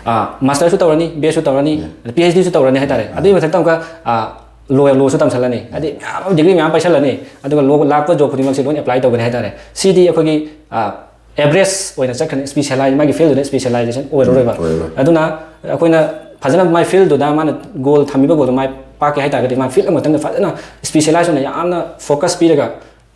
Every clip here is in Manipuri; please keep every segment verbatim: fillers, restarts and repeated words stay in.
ꯃꯥꯁꯇꯔꯁꯨ ꯇꯧꯔꯅꯤ, ꯕꯤ ꯑꯦꯁꯁꯨ ꯇꯧꯔꯅꯤ, ꯄꯤ ꯑꯩꯆ ꯗꯤꯁꯨ ꯇꯧꯔꯅꯤ ꯍꯥꯏꯇꯥꯔꯦ꯫ ꯑꯗꯨꯒꯤ ꯃꯊꯛꯇ ꯑꯃꯨꯛꯀ ꯂꯣ ꯂꯣꯁꯨ ꯇꯝꯁꯜꯂꯅꯤ, ꯍꯥꯏꯗꯤ ꯃꯌꯥꯝ ꯗꯤꯒ꯭ꯔꯤ ꯃꯌꯥꯝ ꯄꯥꯏꯁꯜꯂꯅꯤ, ꯑꯗꯨꯒ ꯂꯣ ꯂꯥꯛꯄ ꯖꯣꯕ ꯈꯨꯗꯤꯡꯃꯛꯁꯦ ꯂꯣꯏꯅ ꯑꯦꯄ꯭ꯂꯥꯏ ꯇꯧꯒꯅꯤ ꯍꯥꯏꯇꯥꯔꯦ꯫ ꯁꯤꯗꯤ ꯑꯩꯈꯣꯏꯒꯤ ꯑꯦꯚꯔꯦꯖ ꯑꯣꯏꯅ ꯆꯠꯈ꯭ꯔꯅꯤ, ꯁ꯭ꯄꯤꯁꯦꯂꯥꯏ ꯃꯥꯒꯤ ꯐꯤꯜꯗꯨꯗ ꯁ꯭ꯄꯤꯁꯦꯂꯥꯏꯖꯦꯁꯟ ꯑꯣꯏꯔꯔꯣꯏꯕ꯫ ꯑꯗꯨꯅ ꯑꯩꯈꯣꯏꯅ ꯐꯖꯅ ꯃꯥꯏ ꯐꯤꯜꯗꯨꯗ ꯃꯥꯅ ꯒꯣꯜ ꯊꯝꯃꯤꯕ ꯒꯣꯜꯗꯣ ꯃꯥꯏ ꯄꯥꯛꯀꯦ ꯍꯥꯏꯇꯥꯔꯒꯗꯤ ꯃꯥ ꯐꯤꯜ ꯑꯃꯈꯛꯇꯪꯗ ꯐꯖꯅ ꯁ꯭ꯄꯤꯁꯦꯂꯥꯏꯖ ꯑꯣꯏꯅ ꯌꯥꯝꯅ ꯐꯣꯀꯁ ꯄꯤꯔꯒ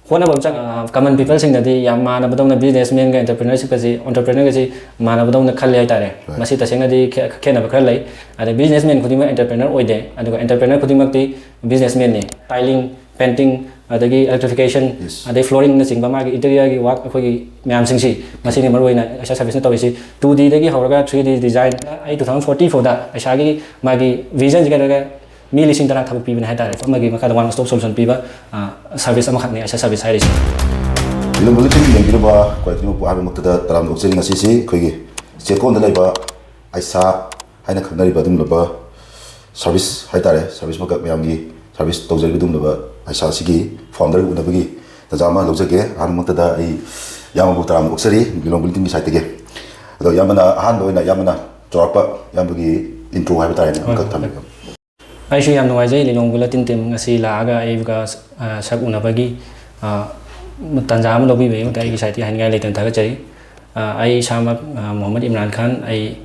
ꯍꯣꯠꯅꯕ ꯑꯃ ꯆꯪ ꯀꯃꯟ ꯄꯤꯄꯜꯁꯤꯡꯅꯗꯤ ꯌꯥꯝ ꯃꯥꯟꯅꯕꯗꯧꯅ ꯕꯤꯖꯤꯅꯦꯁꯃꯦꯟꯒ ꯑꯦꯟꯇꯔꯄ꯭ꯔꯤꯅꯔꯁꯤꯞꯀꯁꯤ ꯑꯣꯟꯇꯔꯄ꯭ꯔꯤꯅꯔꯒꯁꯤ ꯃꯥꯟꯅꯕꯗꯧꯅ ꯈꯜꯂꯦ ꯍꯥꯏꯇꯥꯔꯦ꯫ ꯃꯁꯤ ꯇꯁꯦꯡꯅꯗꯤ ꯈꯦ- ꯈꯦꯠꯅꯕ ꯈꯔ ꯂꯩ꯫ ꯑꯗꯩ ꯕꯤꯖꯤꯅꯦꯁꯃꯦꯟ ꯈꯨꯗꯤꯡꯃꯛ ꯑꯦꯟꯇꯔꯄ꯭ꯔꯤꯅꯔ ꯑꯣꯏꯗꯦ, ꯑꯗꯨꯒ ꯑꯦꯟꯇꯔꯄ꯭ꯔꯤꯅꯔ ꯈꯨꯗꯤꯡꯃꯛꯇꯤ ꯕꯤꯖꯤꯅꯦꯁꯃꯦꯟꯅꯤ꯫ ꯇꯥꯏꯂꯤꯡ, ꯄꯦꯟꯇꯤꯡ, ꯑꯗꯒꯤ ꯏꯂꯦꯛꯇ꯭ꯔꯤꯐꯤꯀꯦꯁꯟ, ꯑꯗꯩ ꯐ꯭ꯂꯣꯔꯤꯡꯅꯆꯤꯡꯕ ꯃꯥꯒꯤ ꯏꯟꯇꯤꯔꯤꯌꯔꯒꯤ ꯋꯥꯛ ꯑꯩꯈꯣꯏꯒꯤ ꯃꯌꯥꯝꯁꯤꯡꯁꯤ, ꯃꯁꯤꯅꯤ ꯃꯔꯨꯑꯣꯏꯅ ꯑꯩꯁꯥ ꯁꯥꯔꯚꯤꯁꯅ ꯇꯧꯔꯤꯁꯤ꯫ ꯇꯨ ꯗꯤꯗꯒꯤ ꯍꯧꯔꯒ ꯊ꯭ꯔꯤ ꯗꯤ ꯗꯤꯖꯥꯏꯟ, ꯑꯩ ꯇꯨ ꯊꯥꯎꯖꯟ ꯐꯣꯔꯇꯤ ꯐꯥꯎꯗ ꯑꯩꯁꯥꯒꯤ ꯃꯥꯒꯤ ꯚꯤꯖꯟꯁꯤ ꯀꯩꯗꯧꯔꯒ ꯃꯤ ꯂꯤꯁꯤꯡ ꯇꯔꯥ ꯊꯕꯛ ꯄꯤꯕꯅꯤ ꯍꯥꯏꯇꯥꯔꯦ꯫ ꯑꯃꯒꯤ ꯃꯈꯥꯗ ꯋꯥꯟ ꯁ꯭ꯇꯣꯞ ꯁꯣꯂꯨꯁꯟ ꯄꯤꯕ ꯁꯥꯔꯚꯤꯁ ꯑꯃꯈꯛꯅꯤ ꯑꯩꯁꯥ ꯁꯥꯔꯚꯤꯁ ꯍꯥꯏꯔꯤꯁꯤ꯫ ꯐꯤꯂꯝ ꯕꯨꯂꯦꯇꯤꯟ ꯌꯦꯡꯕꯤꯔꯕ ꯑꯩꯈꯣꯏ ꯈꯨꯗꯤꯡꯃꯛꯄꯨ ꯑꯍꯥꯟꯕꯃꯛꯇꯗ ꯇꯔꯥꯝꯅ ꯑꯣꯛꯆꯔꯤ꯫ ꯉꯁꯤꯁꯤ ꯑꯩꯈꯣꯏꯒꯤ ꯆꯦꯛꯀꯣꯟꯗ ꯂꯩꯕ ꯑꯩꯁꯥ ꯍꯥꯏꯅ ꯈꯪꯅꯔꯤꯕ ꯑꯗꯨꯒꯨꯝꯂꯕ ꯁꯥꯔꯚꯤꯁ ꯍꯥꯏꯇꯥꯔꯦ, ꯁꯥꯔꯚꯤꯁ ꯃꯀꯛ ꯃꯌꯥꯝꯒꯤ ꯁꯥꯔꯚꯤꯁ ꯇꯧꯖꯔꯤꯕ ꯑꯗꯨꯒꯨꯝꯂꯕ ꯑꯩꯁꯥꯁꯤꯒꯤ ꯐꯥꯎꯟꯗꯔ ꯎꯅꯕꯒꯤ ꯇꯥꯟꯖꯥ ꯑꯃ ꯂꯧꯖꯒꯦ꯫ ꯑꯍꯥꯟꯕꯃꯛꯇꯗ ꯑꯩ ꯏꯌꯥꯝꯕꯕꯨ ꯇꯔꯥꯝꯅ ꯑꯣꯛꯆꯔꯤ ꯂꯤꯂꯣꯡ ꯕꯨꯂꯦꯇꯤꯟꯒꯤ ꯁꯥꯏꯠꯇꯒꯤ꯫ ꯑꯗꯣ ꯏꯌꯥꯝꯕꯅ ꯑꯍꯥꯟꯕ ꯑꯣꯏꯅ ꯏꯌꯥꯝꯕꯅ ꯆꯥꯎꯔꯥꯛꯄ ꯏꯌꯥꯝꯕꯒꯤ ꯏꯟꯇ꯭ꯔꯣ ꯍꯥꯏꯕ ꯇꯥꯔꯦꯅꯦ, ꯍꯣꯏ, ꯑꯃꯈꯛ ꯍꯣꯏ꯫ ꯊꯝꯕꯤꯌꯨ꯫ ꯑꯩꯁꯨ ꯌꯥꯝ ꯅꯨꯡꯉꯥꯏꯖꯩ ꯂꯤꯂꯣꯡ ꯕꯨꯂꯦꯇꯤꯟ ꯇꯤꯝ ꯉꯁꯤ ꯂꯥꯛꯑꯒ ꯑꯩꯒ ꯑ, ꯁꯛ ꯎꯅꯕꯒꯤ ꯑ, ꯇꯥꯟꯖꯥ ꯑꯃ ꯂꯧꯕꯤꯕꯒꯤꯗꯃꯛꯇ ꯑꯩꯒꯤ ꯁꯥꯏꯠꯇꯒꯤ ꯍꯥꯏꯅꯤꯡꯉꯥꯏ ꯂꯩꯇꯅ ꯊꯥꯒꯠꯆꯔꯤ꯫ ꯑ, ꯑꯩ ꯏꯁꯥꯃꯛ ꯑ, ꯃꯣꯍꯝꯃꯗ ꯏꯝꯔꯥꯟ ꯈꯥꯟ, ꯑꯩ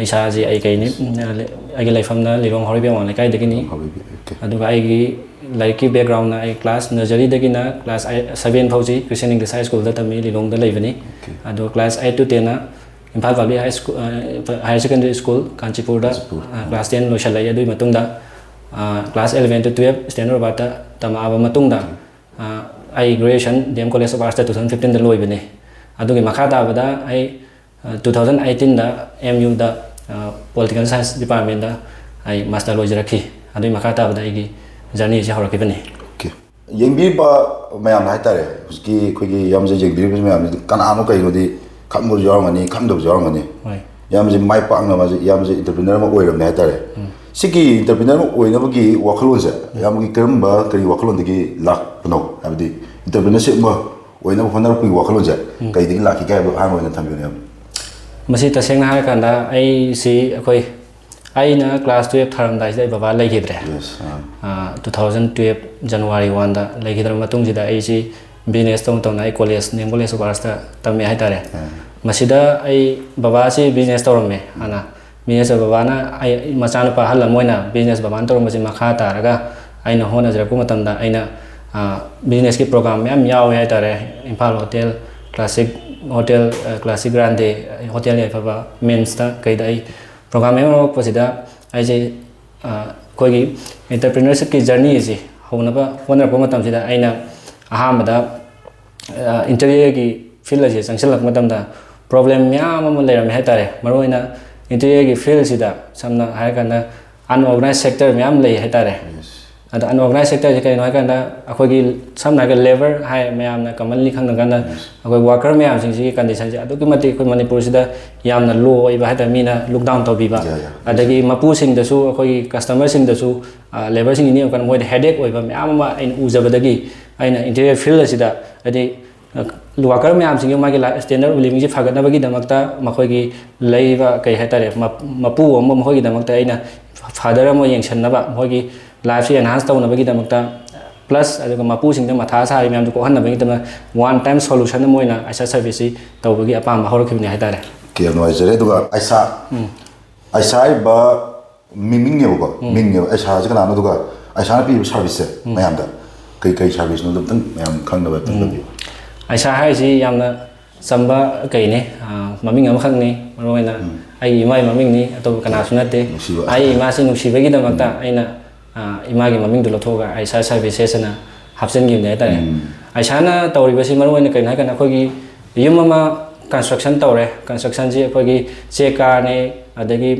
ꯏꯁꯥꯁꯤ ꯑꯩ ꯀꯩꯅꯤ, ꯑ, ꯑꯩꯒꯤ ꯂꯩꯐꯝꯅ ꯂꯤꯂꯣꯡ ꯍꯥꯎꯔꯩꯕꯤ ꯑꯋꯥꯡ ꯂꯩꯀꯥꯏꯗꯒꯤꯅꯤ꯫ ꯍꯥꯎꯔꯩꯕꯤ, okay꯫ ꯑꯗꯨꯒ ꯑꯩꯒꯤ ꯂꯥꯏꯔꯤꯛꯀꯤ ꯕꯦꯛꯒ꯭ꯔꯥꯎꯟꯅ ꯑꯩ ꯀ꯭ꯂꯥꯁ ꯅꯔꯖꯔꯤꯗꯒꯤꯅ ꯀ꯭ꯂꯥꯁ ꯑꯩꯠ, ꯁꯚꯦꯟ ꯐꯥꯎꯁꯤ ꯈ꯭ꯔꯤꯁꯇꯤꯌꯟ ꯏꯪꯂꯤꯁ ꯍꯥꯏ ꯁ꯭ꯀꯨꯜꯗ ꯇꯝꯃꯤ, ꯂꯤꯂꯣꯡꯗ ꯂꯩꯕꯅꯤ꯫ Okay꯫ ꯑꯗꯣ ꯀ꯭ꯂꯥꯁ ꯑꯩꯠ to ꯇꯦꯟꯅ ꯏꯝꯐꯥꯜ ꯄꯕ꯭ꯂꯤꯛ ꯍꯥꯏ ꯁ꯭ꯀꯨꯜ, ꯑ, ꯍꯥꯌꯔ ꯁꯦꯀꯦꯟꯗꯔꯤ ꯁ꯭ꯀꯨꯜ, ꯀꯥꯟꯆꯤꯄꯨꯔꯗ, ꯀꯥꯟꯆꯤꯄꯨꯔ꯫ ꯑ, ꯀ꯭ꯂꯥꯁ ꯇꯦꯟ ꯂꯣꯏꯁꯤꯜꯂꯛꯏ꯫ ꯑꯗꯨꯒꯤ ꯃꯇꯨꯡꯗ, ꯑ, ꯀ꯭ꯂꯥꯁ ꯑꯦꯂꯚꯦꯟ to ꯇꯨꯋꯦꯜꯐ ꯁ꯭ꯇꯦꯟꯂꯔ ꯔꯣꯕꯥꯔꯠꯇ ꯇꯝꯃꯛꯑꯕ ꯃꯇꯨꯡꯗ, ꯑ, ꯑꯩ graduation D M college of ꯑꯥꯔꯠꯁꯇ ꯇꯨ ꯊꯥꯎꯖꯟ ꯐꯤꯐꯇꯤꯟꯗ ꯂꯣꯏꯕꯅꯤ꯫ ꯑꯗꯨꯒꯤ ꯃꯈꯥ ꯇꯥꯕꯗ ꯑꯩ, ꯑ, ꯇꯨ ꯊꯥꯎꯖꯟ ꯑꯩꯠꯇꯤꯟꯗ ꯑꯦꯝ ꯌꯨꯗ, ꯑ, ꯄꯣꯂꯤꯇꯤꯀꯦꯜ ꯁꯥꯏꯟꯁ ꯗꯤꯄꯥꯔꯠꯃꯦꯟꯗ ꯑꯩ ꯃꯥꯁꯇꯔ ꯂꯣꯏꯖꯔꯛꯈꯤ꯫ ꯑꯗꯨꯒꯤ ꯃꯈꯥ ꯇꯥꯕꯗ ꯑꯩꯒꯤ ꯖꯔꯅꯤꯁꯦ ꯍꯧꯔꯛꯈꯤꯕꯅꯤ꯫ Okay꯫ ꯌꯦꯡꯕꯤꯕ ꯃꯌꯥꯝꯅ ꯍꯥꯏꯇꯥꯔꯦ, ꯍꯧꯖꯤꯛꯀꯤ ꯑꯩꯈꯣꯏꯒꯤ ꯏꯌꯥꯝꯕꯁꯦ ꯌꯦꯡꯕꯤꯔꯤꯕ ꯃꯌꯥꯝꯁꯤꯗꯤ ꯀꯅꯥꯅꯣ ꯀꯩꯅꯣꯗꯤ ꯈꯪꯕꯁꯨ ꯌꯥꯎꯔꯝꯒꯅꯤ, ꯈꯪꯗꯕꯁꯨ ꯌꯥꯎꯔꯝꯒꯅꯤ꯫ ꯍꯣꯏ꯫ ꯏꯌꯥꯝꯕꯁꯦ ꯃꯥꯏ ꯄꯥꯛꯅꯕꯁꯦ, ꯏꯌꯥꯝꯕꯁꯦ ꯏꯟꯇꯔꯄ꯭ꯔꯤꯅꯔ ꯑꯃ ꯑꯣꯏꯔꯕꯅꯦ ꯍꯥꯏꯇꯥꯔꯦ꯫ ꯎꯝ꯫ ꯁꯤꯒꯤ ꯏꯟꯇꯔꯄ꯭ꯔꯤꯅꯔ ꯑꯃ ꯑꯣꯏꯅꯕꯒꯤ ꯋꯥꯈꯜꯂꯣꯟꯁꯦ, ꯎꯝ꯫ ꯏꯌꯥꯝꯕꯒꯤ ꯀꯔꯝꯕ, ꯀꯔꯤ ꯋꯥꯈꯜꯂꯣꯟꯗꯒꯤ ꯂꯥꯛꯄꯅꯣ? ꯍꯥꯏꯕꯗꯤ ꯏꯟꯇꯔꯄ꯭ꯔꯤꯅꯔꯁꯤꯞ ꯑꯃ ꯑꯣꯏꯅꯕ ꯍꯣꯠꯅꯔꯛꯄꯒꯤ ꯋꯥꯈꯜꯂꯣꯟꯁꯦ, ꯎꯝ꯫ ꯀꯩꯗꯒꯤ ꯂꯥꯛꯈꯤꯒꯦ ꯍꯥꯏꯕꯗꯣ ꯑꯍꯥꯟꯕ ꯑꯣꯏꯅ ꯊꯝꯕꯤꯌꯨꯅꯦ, ꯏꯌꯥꯝꯕ꯫ ꯃꯁꯤ ꯇꯁꯦꯡꯅ ꯍꯥꯏꯔꯀꯥꯟꯗ ꯑꯩꯁꯤ ꯑꯩꯈꯣꯏ ꯑꯩꯅ ꯀ꯭ꯂꯥꯁ ꯇꯨꯌꯦꯜꯞ ꯊꯥꯔꯝꯗꯥꯏꯁꯤꯗ ꯑꯩ ꯕꯕꯥ ꯂꯩꯈꯤꯗ꯭ꯔꯦ꯫ Yes, ꯑꯥ. ꯇꯨ ꯊꯥꯎꯖꯟ ꯇꯨꯌꯦꯜꯞ ꯖꯅꯋꯥꯔꯤ ꯋꯥꯟꯗ ꯂꯩꯈꯤꯗ꯭ꯔꯕ ꯃꯇꯨꯡꯁꯤꯗ ꯑꯩꯁꯤ ꯕꯤꯖꯤꯅꯦꯁ ꯇꯧꯅ ꯇꯧꯅ ꯑꯩ college, D M college of ꯑꯥꯔꯠꯁꯇ ꯇꯝꯃꯦ ꯍꯥꯏꯇꯥꯔꯦ꯫ ꯑꯥ. ꯃꯁꯤꯗ ꯑꯩ ꯕꯕꯥꯁꯤ ꯕꯤꯖꯤꯅꯦꯁ ꯇꯧꯔꯝꯃꯦ ꯍꯥꯟꯅ꯫ ꯕꯤꯖꯤꯅꯦꯁ ꯇꯧꯕ ꯕꯕꯥꯅ ꯑꯩ ꯃꯆꯥꯅꯨꯄꯥ ꯑꯍꯜ ꯑꯃ ꯑꯣꯏꯅ ꯕꯤꯖꯤꯅꯦꯁ ꯕꯕꯥꯅ ꯇꯧꯔꯝꯕꯁꯤ ꯃꯈꯥ ꯇꯥꯔꯒ ꯑꯩꯅ ꯍꯣꯠꯅꯖꯔꯛꯄ ꯃꯇꯝꯗ ꯑꯩꯅ ꯕꯤꯖꯤꯅꯦꯁꯀꯤ ꯄ꯭ꯔꯣꯒ꯭ꯔꯥꯝ ꯃꯌꯥꯝ ꯌꯥꯎꯋꯦ ꯍꯥꯏꯇꯥꯔꯦ꯫ Imphal hotel, classic hotel, classic Grande hotel ꯌꯥꯏꯐꯕ, ꯃꯤꯝꯁꯇ ꯀꯩꯗ ꯑꯩ ꯄ꯭ꯔꯣꯒ꯭ꯔꯥꯝ ꯃꯌꯥꯝ ꯌꯥꯎꯔꯛꯄꯁꯤꯗ ꯑꯩꯁꯦ ꯑꯩꯈꯣꯏꯒꯤ ꯑꯦꯟꯇꯔꯄ꯭ꯔꯤꯅꯔꯁꯤꯞꯀꯤ ꯖꯔꯅꯤ ꯑꯁꯤ ꯍꯧꯅꯕ ꯍꯣꯠꯅꯔꯛꯄ ꯃꯇꯝꯁꯤꯗ ꯑꯩꯅ ꯑꯍꯥꯟꯕꯗ ꯏꯟꯇꯤꯔꯤꯌꯔꯒꯤ ꯐꯤꯜ ꯑꯁꯤ ꯆꯪꯁꯤꯜꯂꯛꯄ ꯃꯇꯝꯗ ꯄ꯭ꯔꯣꯕ꯭ꯂꯦꯝ ꯃꯌꯥꯝ ꯑꯃ ꯂꯩꯔꯝꯃꯦ ꯍꯥꯏꯇꯥꯔꯦ꯫ ꯃꯔꯨꯑꯣꯏꯅ ꯏꯟꯇꯤꯔꯤꯌꯔꯒꯤ ꯐꯤꯜꯁꯤꯗ ꯁꯝꯅ ꯍꯥꯏꯔꯀꯥꯟꯗ unorganized sector ꯃꯌꯥꯝ ꯂꯩ ꯍꯥꯏꯇꯥꯔꯦ꯫ ꯑꯗ unorganized sectorꯁꯦ ꯀꯩꯅꯣ ꯍꯥꯏꯀꯥꯟꯗ ꯑꯩꯈꯣꯏꯒꯤ ꯁꯝꯅ ꯍꯥꯏꯔꯒ ꯂꯦꯕꯔ ꯍꯥꯏ ꯃꯌꯥꯝꯅ commonly ꯈꯪꯅ ꯀꯥꯟꯗ ꯑꯩꯈꯣꯏ ꯋꯥꯀꯔ ꯃꯌꯥꯝꯁꯤꯡꯁꯤꯒꯤ ꯀꯟꯗꯤꯁꯟꯁꯦ ꯑꯗꯨꯛꯀꯤ ꯃꯇꯤꯛ ꯑꯩꯈꯣꯏ ꯃꯅꯤꯄꯨꯔꯁꯤꯗ ꯌꯥꯝꯅ ꯂꯣ ꯑꯣꯏꯕ ꯍꯥꯏꯇꯥꯔꯦ, ꯃꯤꯅ ꯂꯨꯛ ꯗꯥꯎꯟ ꯇꯧꯕꯤꯕ꯫ ꯌꯥ, ꯌꯥ. ꯑꯗꯒꯤ ꯃꯄꯨꯁꯤꯡꯗꯁꯨ ꯑꯩꯈꯣꯏꯒꯤ ꯀꯁꯇꯃꯔꯁꯤꯡꯗꯁꯨ ꯂꯦꯕꯔꯁꯤꯡꯒꯤ ꯅꯦꯛꯑꯀꯥꯟꯗ ꯃꯣꯏꯗ ꯍꯦꯗꯦꯛ ꯑꯣꯏꯕ ꯃꯌꯥꯝ ꯑꯃ ꯑꯩꯅ ꯎꯖꯕꯗꯒꯤ ꯑꯩꯅ ꯏꯟꯇꯤꯔꯤꯌꯔ ꯐꯤꯜ ꯑꯁꯤꯗ ꯍꯥꯏꯗꯤ ꯋꯥꯀꯔ ꯃꯌꯥꯝꯁꯤꯡꯒꯤ ꯃꯥꯒꯤ ꯂꯥꯏꯐ ꯁ꯭ꯇꯦꯟꯗꯔꯠ ꯑꯣꯐ ꯂꯤꯕꯤꯡꯁꯤ ꯐꯒꯠꯅꯕꯒꯤꯗꯃꯛꯇ ꯃꯈꯣꯏꯒꯤ ꯂꯩꯔꯤꯕ ꯀꯩ ꯍꯥꯏꯇꯥꯔꯦ ꯃꯄꯨ ꯑꯃ ꯃꯈꯣꯏꯒꯤꯗꯃꯛꯇ ꯑꯩꯅ ꯐꯥꯗꯔ ꯑꯃ ꯌꯦꯡꯁꯤꯟꯅꯕ ꯃꯈꯣꯏꯒꯤ ꯂꯥꯏꯐꯁꯤ ꯑꯦꯟꯍꯥꯟꯁ ꯇꯧꯅꯕꯒꯤꯗꯃꯛꯇ ꯄ꯭ꯂꯁ ꯑꯗꯨꯒ ꯃꯄꯨꯁꯤꯡꯗ ꯃꯊꯥ ꯁꯥꯔꯤ ꯃꯌꯥꯝꯗꯨ ꯀꯣꯛꯍꯟꯅꯕꯒꯤꯗꯃꯛ ꯋꯥꯟ ꯇꯥꯏꯝ ꯁꯣꯂꯨꯁꯟ ꯑꯃ ꯑꯣꯏꯅ ꯑꯩꯁꯥ ꯁꯔꯚꯤꯁꯁꯤ ꯇꯧꯕꯒꯤ ꯑꯄꯥꯝꯕ ꯍꯧꯔꯛꯈꯤꯕꯅꯤ ꯍꯥꯏꯇꯥꯔꯦ꯫ ꯀꯌꯥꯝ ꯅꯨꯡꯉꯥꯏꯖꯔꯦ꯫ ꯑꯗꯨꯒ ꯑꯩꯁꯥ ꯑꯩꯁꯥ ꯍꯥꯏꯔꯤꯕ ꯃꯤꯃꯤꯡꯅꯦꯕꯀꯣ, ꯃꯤꯡꯅꯦꯕ ꯑꯩꯁꯥꯁꯦ ꯀꯅꯥꯅꯣ? ꯑꯗꯨꯒ ꯑꯩꯁꯥꯅ ꯄꯤꯔꯤꯕ ꯁꯥꯔꯚꯤꯁꯁꯦ ꯃꯌꯥꯝꯗ ꯀꯩ ꯀꯩ ꯁꯥꯔꯚꯤꯁꯅꯣꯗꯣ ꯑꯝꯇꯪ ꯃꯌꯥꯝ ꯈꯪꯅꯕ ꯑꯝꯇꯪ ꯇꯝꯕꯤꯌꯨ꯫ ꯑꯩꯁꯥ ꯍꯥꯏꯔꯤꯁꯤ ꯌꯥꯝꯅ ꯆꯝꯕ ꯀꯩꯅꯤ, ꯃꯃꯤꯡ ꯑꯃꯈꯛꯅꯤ꯫ ꯃꯔꯨꯑꯣꯏꯅ ꯑꯩꯒꯤ ꯏꯃꯥꯒꯤ ꯃꯃꯤꯡꯅꯤ, ꯑꯇꯣꯞꯄ ꯀꯅꯥꯁꯨ ꯅꯠꯇꯦ꯫ ꯅꯨꯡꯁꯤꯕ꯫ ꯑꯩ ꯏꯃꯥꯁꯤ ꯅꯨꯡꯁꯤꯕꯒꯤꯗꯃꯛꯇ ꯑꯩꯅ ꯏꯃꯥꯒꯤ ꯃꯃꯤꯡꯗꯣ ꯂꯧꯊꯣꯛꯑꯒ ꯑꯩꯁꯥ ꯁꯔꯚꯤꯁꯦꯁ ꯑꯅ ꯍꯥꯞꯆꯤꯟꯈꯤꯕꯅꯦ ꯍꯥꯏꯇꯥꯔꯦ꯫ ꯑꯩꯁꯥꯅ ꯇꯧꯔꯤꯕꯁꯤ ꯃꯔꯨꯑꯣꯏꯅ ꯀꯩꯅꯣ ꯍꯥꯏꯀꯥꯟꯗ ꯑꯩꯈꯣꯏꯒꯤ ꯌꯨꯝ ꯑꯃ ꯀꯟꯁꯇ꯭ꯔꯛꯁꯟ ꯇꯧꯔꯦ꯫ ꯀꯟꯁꯇ꯭ꯔꯛꯁꯟꯁꯤ ꯑꯩꯈꯣꯏꯒꯤ ꯆꯦꯛ ꯀꯥꯔꯅꯤ, ꯑꯗꯒꯤ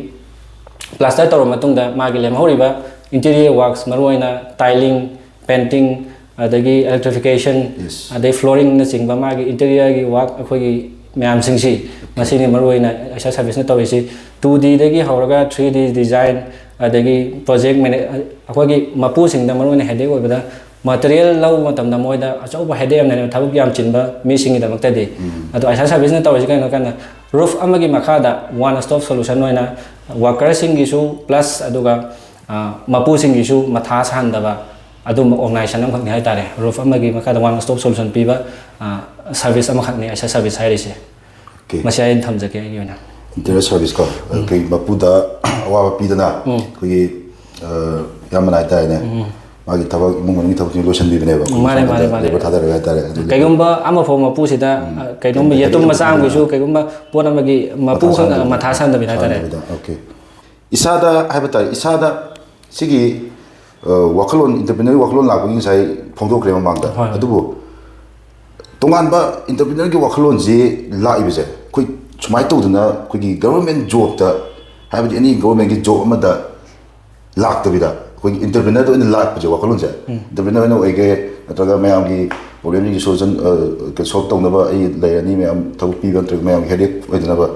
ꯄ꯭ꯂꯥꯁꯇꯔ ꯇꯧꯔꯕ ꯃꯇꯨꯡꯗ ꯃꯥꯒꯤ ꯂꯦꯝꯍꯧꯔꯤꯕ ꯏꯟꯇꯤꯔꯤꯌꯔ ꯋꯥꯔꯛꯁ ꯃꯔꯨꯑꯣꯏꯅ ꯇꯥꯏꯂꯤꯡ, ꯄꯦꯟꯇꯤꯡ, ꯑꯗꯒꯤ electrification, Yes. ꯑꯗꯩ ꯐ꯭ꯂꯣꯔꯤꯡꯅꯆꯤꯡꯕ ꯃꯥꯒꯤ ꯏꯟꯇꯤꯔꯤꯌꯔꯒꯤ ꯋꯥꯔꯛ ꯑꯩꯈꯣꯏꯒꯤ ꯃꯌꯥꯝꯁꯤꯡꯁꯤ ꯃꯁꯤꯅꯤ ꯃꯔꯨꯑꯣꯏꯅ ꯑꯩꯁꯥ ꯁꯔꯚꯤꯁꯅ ꯇꯧꯔꯤꯁꯤ꯫ ꯇꯨ ꯗꯤꯗꯒꯤ ꯍꯧꯔꯒ ꯊ꯭ꯔꯤ ꯗꯤ ꯗꯤꯖꯥꯏꯟ, ꯑꯗꯒꯤ ꯄ꯭ꯔꯣꯖꯦꯛ ꯃꯦꯅꯦ ꯑꯩꯈꯣꯏꯒꯤ ꯃꯄꯨꯁꯤꯡꯗ ꯃꯔꯨꯑꯣꯏꯅ ꯍꯦꯗꯦꯛ ꯑꯣꯏꯕꯗ ꯃꯇꯔꯤꯌꯦꯜ ꯂꯧꯕ ꯃꯇꯝꯗ ꯃꯣꯏꯗ ꯑꯆꯧꯕ ꯍꯦꯗꯦꯛ ꯑꯃꯅꯦꯕ, ꯊꯕꯛ ꯌꯥꯝ ꯆꯤꯟꯕ ꯃꯤꯁꯤꯡꯒꯤꯗꯃꯛꯇꯗꯤ꯫ ꯑꯗꯣ ꯑꯥꯏꯁꯥ ꯁꯥꯔꯚꯤꯁꯅ ꯇꯧꯔꯤꯁꯤ ꯀꯩꯅꯣ ꯀꯥꯟꯗ, ꯔꯨꯐ ꯑꯃꯒꯤ ꯃꯈꯥꯗ ꯋꯥꯟ ꯁ꯭ꯇꯣꯞ ꯁꯣꯂꯨꯁꯟ ꯑꯣꯏꯅ ꯋꯥꯀꯔꯁꯤꯡꯒꯤꯁꯨ ꯄ꯭ꯂꯁ ꯑꯗꯨꯒ ꯑ, ꯃꯄꯨꯁꯤꯡꯒꯤꯁꯨ ꯃꯊꯥ ꯁꯥꯍꯟꯗꯕ ꯑꯗꯨꯝꯕ ꯑꯣꯔꯒꯅꯥꯏꯖꯦꯁꯟ ꯑꯃꯈꯛꯅꯤ ꯍꯥꯏꯇꯥꯔꯦ꯫ ꯔꯨꯐ ꯑꯃꯒꯤ ꯃꯈꯥꯗ ꯋꯥꯟ ꯁ꯭ꯇꯣꯞ ꯁꯣꯂꯨꯁꯟ ꯄꯤꯕ, ꯑ, ꯁꯥꯔꯚꯤꯁ ꯑꯃꯈꯛꯅꯤ ꯑꯥꯏꯁꯥ ꯁꯥꯔꯚꯤꯁ ꯍꯥꯏꯔꯤꯁꯦ꯫ Okay. ꯃꯁꯤ ꯑꯩꯅ ꯊꯝꯖꯒꯦ ꯑꯩꯒꯤ ꯑꯣꯏꯅ꯫ ꯏꯟꯇꯔꯤꯌꯔ ꯁꯥꯔꯚꯤꯁ ꯀꯣ, ꯑꯩꯈꯣꯏ ꯃꯄꯨꯗ ꯑꯋꯥꯕ ꯄꯤꯗꯅ ꯑꯩꯈꯣꯏꯒꯤ, ꯑ, ꯏꯌꯥꯝꯕꯅ ꯍꯥꯏꯇꯥꯔꯦꯅꯦ, ꯃꯥꯒꯤ ꯊꯕꯛ, ꯏꯃꯨꯡ ꯃꯅꯨꯡꯒꯤ ꯊꯕꯛꯁꯤꯡ ꯂꯣꯏꯁꯟꯕꯤꯕꯅꯦꯕ ꯑꯩꯈꯣꯏꯒꯤ ꯃꯥꯅꯦ, ꯁꯥꯏꯠꯇ ꯃꯥꯅꯦ, ꯃꯥꯅꯦ꯫ ꯂꯦꯕꯔ ꯊꯥꯗꯔꯒ ꯍꯥꯏꯇꯥꯔꯦ꯫ ꯑꯗꯨ ꯀꯩꯒꯨꯝꯕ ꯑꯃ ꯐꯥꯎ ꯃꯄꯨꯁꯤꯗ, ꯑ, ꯀꯩꯅꯣꯝꯕ ꯌꯦꯇꯨꯝ ꯃꯆꯥ ꯑꯃꯒꯤꯁꯨ ꯀꯩꯒꯨꯝꯕ ꯄꯣꯠ ꯑꯃꯒꯤ ꯃꯄꯨ ꯈꯛ ꯃꯊꯥ ꯁꯥꯍꯟꯗꯕꯤꯗ ꯍꯥꯏꯇꯥꯔꯦ꯫ ꯁꯥꯍꯟꯗꯕꯤꯗ꯫ Okay. ꯏꯁꯥꯗ ꯍꯥꯏꯕ ꯇꯥꯔꯦ, ꯏꯁꯥꯗ ꯁꯤꯒꯤ, ꯑ, ꯋꯥꯈꯜꯂꯣꯟ, ꯏꯟꯇꯔꯄ꯭ꯔꯤꯅꯔꯒꯤ ꯋꯥꯈꯜꯂꯣꯟ ꯂꯥꯛꯄꯒꯤ ꯉꯁꯥꯏ ꯐꯣꯡꯗꯣꯛꯈ꯭ꯔꯦ ꯃꯃꯥꯡꯗ꯫ ꯍꯣꯏ, ꯍꯣꯏ꯫ ꯑꯗꯨꯕꯨ ꯇꯣꯉꯥꯟꯕ ꯏꯟꯇꯔꯄ꯭ꯔꯤꯅꯔꯒꯤ ꯋꯥꯈꯜꯂꯣꯟꯁꯤ ꯂꯥꯛꯏꯕꯁꯦ, ꯑꯩꯈꯣꯏ ꯁꯨꯃꯥꯏꯅ ꯇꯧꯗꯅ ꯑꯩꯈꯣꯏꯒꯤ ꯒꯚꯔꯟꯃꯦꯟ ꯖꯣꯕꯇ, ꯍꯥꯏꯕꯗꯤ ꯑꯦꯅꯤ ꯒꯚꯔꯟꯃꯦꯟꯒꯤ ꯖꯣꯕ ꯑꯃꯗ ꯂꯥꯛꯇꯕꯤꯗ, ꯑꯩꯈꯣꯏꯒꯤ ꯏꯟꯇꯔꯄ꯭ꯔꯤꯅꯔꯗ ꯑꯣꯏꯅ ꯂꯥꯛꯄꯁꯦ, ꯋꯥꯈꯜꯂꯣꯟꯁꯦ ꯏꯟꯇꯔꯄ꯭ꯔꯤꯅꯔ ꯑꯣꯏꯅ ꯑꯣꯏꯒꯦ, ꯅꯠꯇ꯭ꯔꯒ ꯃꯌꯥꯝꯒꯤ ꯄ꯭ꯔꯣꯕ꯭ꯂꯦꯝꯁꯤꯡꯒꯤ ꯁꯣꯂꯨꯁꯟ ꯁꯣꯜꯕ ꯇꯧꯅꯕ ꯑꯩ ꯂꯩꯔꯅꯤ, ꯃꯌꯥꯝ ꯊꯕꯛ ꯄꯤꯕ ꯅꯠꯇ꯭ꯔꯒ ꯃꯌꯥꯝꯒꯤ ꯍꯦꯗꯦꯛ ꯑꯣꯏꯗꯅꯕ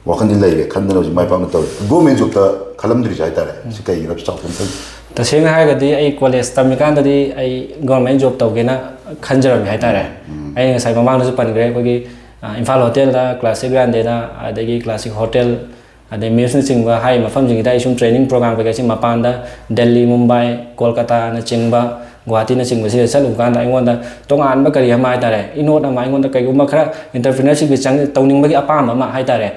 ꯋꯥꯈꯜꯗꯤ ꯂꯩꯔꯦ, ꯈꯟꯗꯅ ꯍꯧꯖꯤꯛ ꯃꯥꯏ ꯄꯥꯛꯅ ꯇꯧꯔꯦ꯫ ꯒꯣꯔꯃꯦꯟ ꯖꯣꯕꯇ ꯈꯜꯂꯝꯗ꯭ꯔꯤꯁꯦ ꯍꯥꯏꯇꯥꯔꯦ꯫ ꯁꯤ ꯀꯩꯒꯤꯅꯣ ꯆꯥꯎꯊꯣꯛ ꯑꯃꯇꯪ? ꯇꯁꯦꯡꯅ ꯍꯥꯏꯔꯒꯗꯤ ꯑꯩ ꯀꯣꯂꯦꯖ ꯇꯝꯃꯤꯀꯥꯟꯗꯗꯤ ꯑꯩ ꯒꯣꯔꯃꯦꯟ ꯖꯣꯕ ꯇꯧꯒꯦꯅ ꯈꯟꯖꯔꯝꯃꯤ ꯍꯥꯏꯇꯥꯔꯦ꯫ ꯑꯩꯅ ꯉꯁꯥꯏ ꯃꯃꯥꯡꯗꯁꯨ ꯄꯟꯈ꯭ꯔꯦ, ꯑꯩꯈꯣꯏꯒꯤ, ꯑ, ꯏꯝꯐꯥꯜ ꯍꯣꯇꯦꯜꯗ, ꯀ꯭ꯂꯥꯁꯤꯛ ꯒ꯭ꯔꯥꯟꯗꯦꯗ, ꯑꯗꯒꯤ ꯀ꯭ꯂꯥꯁꯤꯛ ꯍꯣꯇꯦꯜ, ꯑꯗꯩ ꯃꯤꯜꯁꯅꯆꯤꯡꯕ ꯍꯥꯏꯔꯤꯕ ꯃꯐꯝꯁꯤꯡꯁꯤꯗ ꯑꯩ ꯁꯨꯝ ꯇ꯭ꯔꯦꯅꯤꯡ ꯄ꯭ꯔꯣꯒ꯭ꯔꯥꯝ ꯀꯩꯀꯩꯁꯤ ꯃꯄꯥꯟꯗ ꯗꯦꯜꯂꯤ, ꯃꯨꯝꯕꯥꯏ, ꯀꯣꯜꯀꯇꯥꯅꯆꯤꯡꯕ, ꯒꯨꯍꯥꯇꯤꯅꯆꯤꯡꯕꯁꯤꯗ ꯆꯠꯂꯨꯕ ꯀꯥꯟꯗ ꯑꯩꯉꯣꯟꯗ ꯇꯣꯉꯥꯟꯕ ꯀꯔꯤ ꯑꯃ ꯍꯥꯏꯇꯥꯔꯦ, ꯏꯅꯣꯠ ꯑꯃ, ꯑꯩꯉꯣꯟꯗ ꯀꯩꯒꯨꯝꯕ ꯈꯔ ꯏꯟꯇꯔꯄ꯭ꯔꯤꯅꯔꯁꯤꯞꯀꯤ ꯆꯪ-, ꯇꯧꯅꯤꯡꯕꯒꯤ ꯑꯄꯥꯝꯕ ꯑꯃ ꯍꯥꯏꯇꯥꯔꯦ,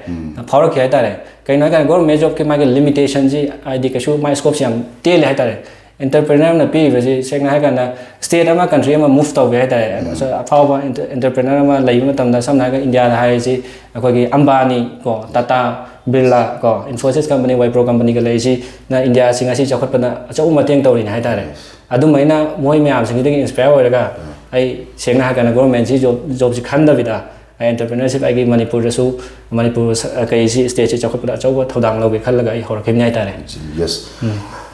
ꯐꯥꯎꯔꯛꯈꯤ ꯍꯥꯏꯇꯥꯔꯦ꯫ ꯀꯩꯅꯣ ꯍꯥꯏꯀꯥꯟꯗ ꯒꯣꯔꯃꯦꯟ ꯖꯣꯕꯀꯤ ꯃꯥꯒꯤ ꯂꯤꯃꯤꯇꯦꯁꯟꯁꯤ, ꯍꯥꯏꯗꯤ ꯀꯩꯁꯨ ꯃꯥꯒꯤ ꯁ꯭ꯀꯣꯞꯁꯤ ꯌꯥꯝ ꯇꯦꯜꯂꯤ ꯍꯥꯏꯇꯥꯔꯦ꯫ ꯏꯟꯇꯔꯄ꯭ꯔꯤꯅꯔꯅ ꯄꯤꯔꯤꯕꯁꯤ, ꯁꯦꯡꯅ ꯍꯥꯏꯔꯀꯥꯟꯗ, ꯁ꯭ꯇꯦꯠ ꯑꯃ, ꯀꯟꯇ꯭ꯔꯤ ꯑꯃ ꯃꯨꯚ ꯇꯧꯒꯦ ꯍꯥꯏꯇꯥꯔꯦ, ꯑꯐꯥꯎꯕ ꯏꯟꯇꯔꯄ꯭ꯔꯤꯅꯔ ꯑꯃ ꯂꯩꯕ ꯃꯇꯝꯗ, ꯁꯝꯅ ꯍꯥꯏꯔꯒ ꯏꯟꯗꯤꯌꯥꯗ ꯍꯥꯏꯔꯤꯁꯤ, ꯑꯩꯈꯣꯏꯒꯤ ꯑꯝꯕꯥꯅꯤ ꯀꯣ, ꯇꯥꯇꯥ ꯕꯤꯔꯂꯥ ꯀꯣ, ꯏꯟꯐꯣꯁꯤꯁ ꯀꯝꯄꯅꯤ, ꯋꯥꯏꯄ꯭ꯔꯣ ꯀꯝꯄꯅꯤꯒ ꯂꯩꯔꯤꯁꯤꯅ ꯏꯟꯗꯤꯌꯥꯁꯤ ꯉꯁꯤ ꯆꯥꯎꯈꯠꯄꯗ ꯑꯆꯧꯕ ꯃꯇꯦꯡ ꯇꯧꯔꯤꯅꯤ ꯍꯥꯏꯇꯥꯔꯦ꯫ ꯑꯗꯨꯃꯥꯏꯅ ꯃꯣꯏ ꯃꯌꯥꯝꯁꯤꯡꯁꯤꯗꯒꯤ ꯏꯟꯁꯄꯌꯔ ꯑꯣꯏꯔꯒ, ꯑꯩ ꯁꯦꯡꯅ ꯍꯥꯏꯔꯀꯥꯟꯗ ꯒꯣꯔꯃꯦꯟꯁꯤ ꯖꯣꯕ, ꯖꯣꯕꯁꯤ ꯈꯟꯗꯕꯤꯗ, ꯑꯩ ꯑꯦꯟꯇꯔꯄ꯭ꯔꯤꯅꯔꯁꯤꯞ ꯑꯩꯒꯤ ꯃꯅꯤꯄꯨꯔꯗꯁꯨ, ꯃꯅꯤꯄꯨꯔ ꯁ-, ꯀꯩꯁꯤ, ꯁ꯭ꯇꯦꯠꯁꯤ ꯆꯥꯎꯈꯠꯄꯗ ꯑꯆꯧꯕ ꯊꯧꯗꯥꯡ ꯂꯧꯒꯦ ꯈꯜꯂꯒ ꯑꯩ ꯍꯧꯔꯛꯈꯤꯕꯅꯤ ꯍꯥꯏꯇꯥꯔꯦ꯫ ꯌꯦꯁ꯫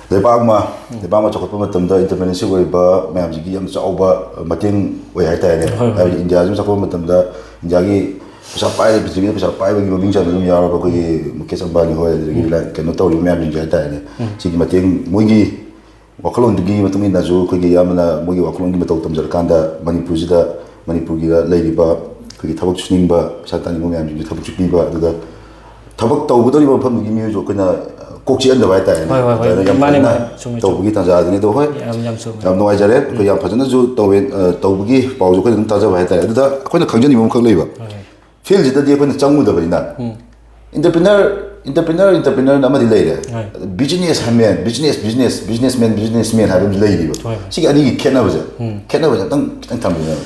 ꯂꯩꯕꯥꯛ ꯑꯃ, ꯂꯩꯕꯥꯛ ꯑꯃ ꯆꯥꯎꯈꯠꯄ ꯃꯇꯝꯗ ꯏꯟꯇꯔꯄ꯭ꯔꯤꯅꯔꯁꯤꯞ ꯑꯣꯏꯕ ꯃꯌꯥꯝꯁꯤꯒꯤ ꯌꯥꯝ ꯆꯥꯎꯕ ꯃꯇꯦꯡ ꯑꯣꯏ ꯍꯥꯏꯇꯥꯔꯦꯅꯦ꯫ ꯍꯣꯏ, ꯍꯣꯏ꯫ ꯍꯥꯏꯕꯗꯤ ꯏꯟꯗꯤꯌꯥꯁꯤ ꯆꯥꯎꯈꯠꯄ ꯃꯇꯝꯗ ꯏꯟꯗꯤꯌꯥꯒꯤ ꯄꯩꯁꯥ ꯄꯥꯏꯔꯦ, ꯄ꯭ꯔꯤꯊꯤꯕꯤꯗ ꯄꯩꯁꯥ ꯄꯥꯏꯕꯒꯤ ꯃꯃꯤꯡ ꯆꯠꯄ ꯑꯗꯨꯝ ꯌꯥꯎꯔꯕ ꯑꯩꯈꯣꯏꯒꯤ ꯃꯨꯀꯦꯁ ꯑꯝꯕꯥꯅꯤ ꯍꯣꯏ, ꯑꯗꯒꯤ ꯀꯩꯅꯣ ꯇꯧꯔꯤꯕ ꯃꯌꯥꯝꯁꯤꯡꯁꯦ ꯍꯥꯏꯇꯥꯔꯦꯅꯦ꯫ ꯁꯤꯒꯤ ꯃꯇꯦꯡ, ꯃꯣꯏꯒꯤ ꯋꯥꯈꯜꯂꯣꯟꯗꯨꯒꯤ ꯃꯇꯨꯡ ꯏꯟꯅꯁꯨ ꯑꯩꯈꯣꯏꯒꯤ ꯌꯥꯝꯅ ꯃꯣꯏꯒꯤ ꯋꯥꯈꯜꯂꯣꯟꯒꯤ ꯃꯇꯧ ꯇꯝꯖꯔꯀꯥꯟꯗ ꯃꯅꯤꯄꯨꯔꯁꯤꯗ, ꯃꯅꯤꯄꯨꯔꯒꯤꯗ ꯂꯩꯔꯤꯕ ꯑꯩꯈꯣꯏꯒꯤ ꯊꯕꯛ ꯁꯨꯅꯤꯡꯕ, ꯄꯩꯁꯥ ꯇꯥꯅꯤꯡꯕ ꯃꯌꯥꯝꯁꯤꯡꯁꯦ ꯊꯕꯛꯁꯨ ꯄꯤꯕ, ꯑꯗꯨꯒ ꯊꯕꯛ ꯇꯧꯒꯗꯧꯔꯤꯕ ꯃꯐꯝꯗꯨꯒꯤ ꯃꯤꯑꯣꯏꯁꯨ ꯑꯩꯈꯣꯏꯅ ꯀꯣꯛ ꯆꯤꯛꯍꯟꯗꯕ ꯍꯥꯏꯇꯥꯔꯦꯅꯦ꯫ ꯍꯣꯏ, ꯍꯣꯏ, ꯍꯣꯏ꯫ ꯑꯗꯨꯃꯥꯏꯅ ꯌꯥꯝ ꯃꯥꯅꯦ, ꯐꯖꯅ ꯃꯥꯅꯦ꯫ ꯆꯨꯝꯃꯦ, ꯆꯨꯝꯃꯦ꯫ ꯇꯧꯕꯒꯤ ꯇꯥꯟꯖꯥꯗꯨꯅꯤ꯫ ꯑꯗꯣ ꯍꯣꯏ, ꯌꯥꯝ, ꯌꯥꯝ ꯆꯨꯝꯃꯦ꯫ ꯌꯥꯝ ꯅꯨꯡꯉꯥꯏꯖꯔꯦ꯫ ꯑꯩꯈꯣꯏ ꯌꯥꯝ ꯐꯖꯅꯁꯨ ꯇꯧꯋꯦ, ꯑ, ꯇꯧꯕꯒꯤ ꯄꯥꯎꯁꯨ ꯑꯩꯈꯣꯏ ꯑꯗꯨꯝ ꯇꯥꯖꯕ ꯍꯥꯏꯇꯥꯔꯦ꯫ ꯑꯗꯨꯗ ꯑꯩꯈꯣꯏꯅ ꯈꯪꯖꯅꯤꯡꯕ ꯑꯃꯈꯛ ꯂꯩꯕ, ꯍꯣꯏ, ꯍꯣꯏ꯫ ꯐꯤꯜꯁꯤꯗꯗꯤ ꯑꯩꯈꯣꯏꯅ ꯆꯪꯉꯨꯗꯕꯅꯤꯅ, ꯎꯝ꯫ entrepreneur, entrepreneur, entrepreneur ꯑꯃꯗꯤ ꯂꯩꯔꯦ꯫ ꯍꯣꯏ꯫ Business man, business, business, business man, business man ꯍꯥꯏꯕ ꯑꯃꯗꯤ ꯂꯩꯔꯤꯕ꯫ ꯍꯣꯏ, ꯍꯣꯏ꯫ ꯁꯤꯒꯤ ꯑꯅꯤꯒꯤ ꯈꯦꯠꯅꯕꯁꯦ, ꯎꯝ꯫ ꯈꯦꯠꯅꯕꯁꯦ ꯑꯝꯇꯪ ꯈꯤꯇꯪ ꯊꯝꯕꯤꯌꯨ꯫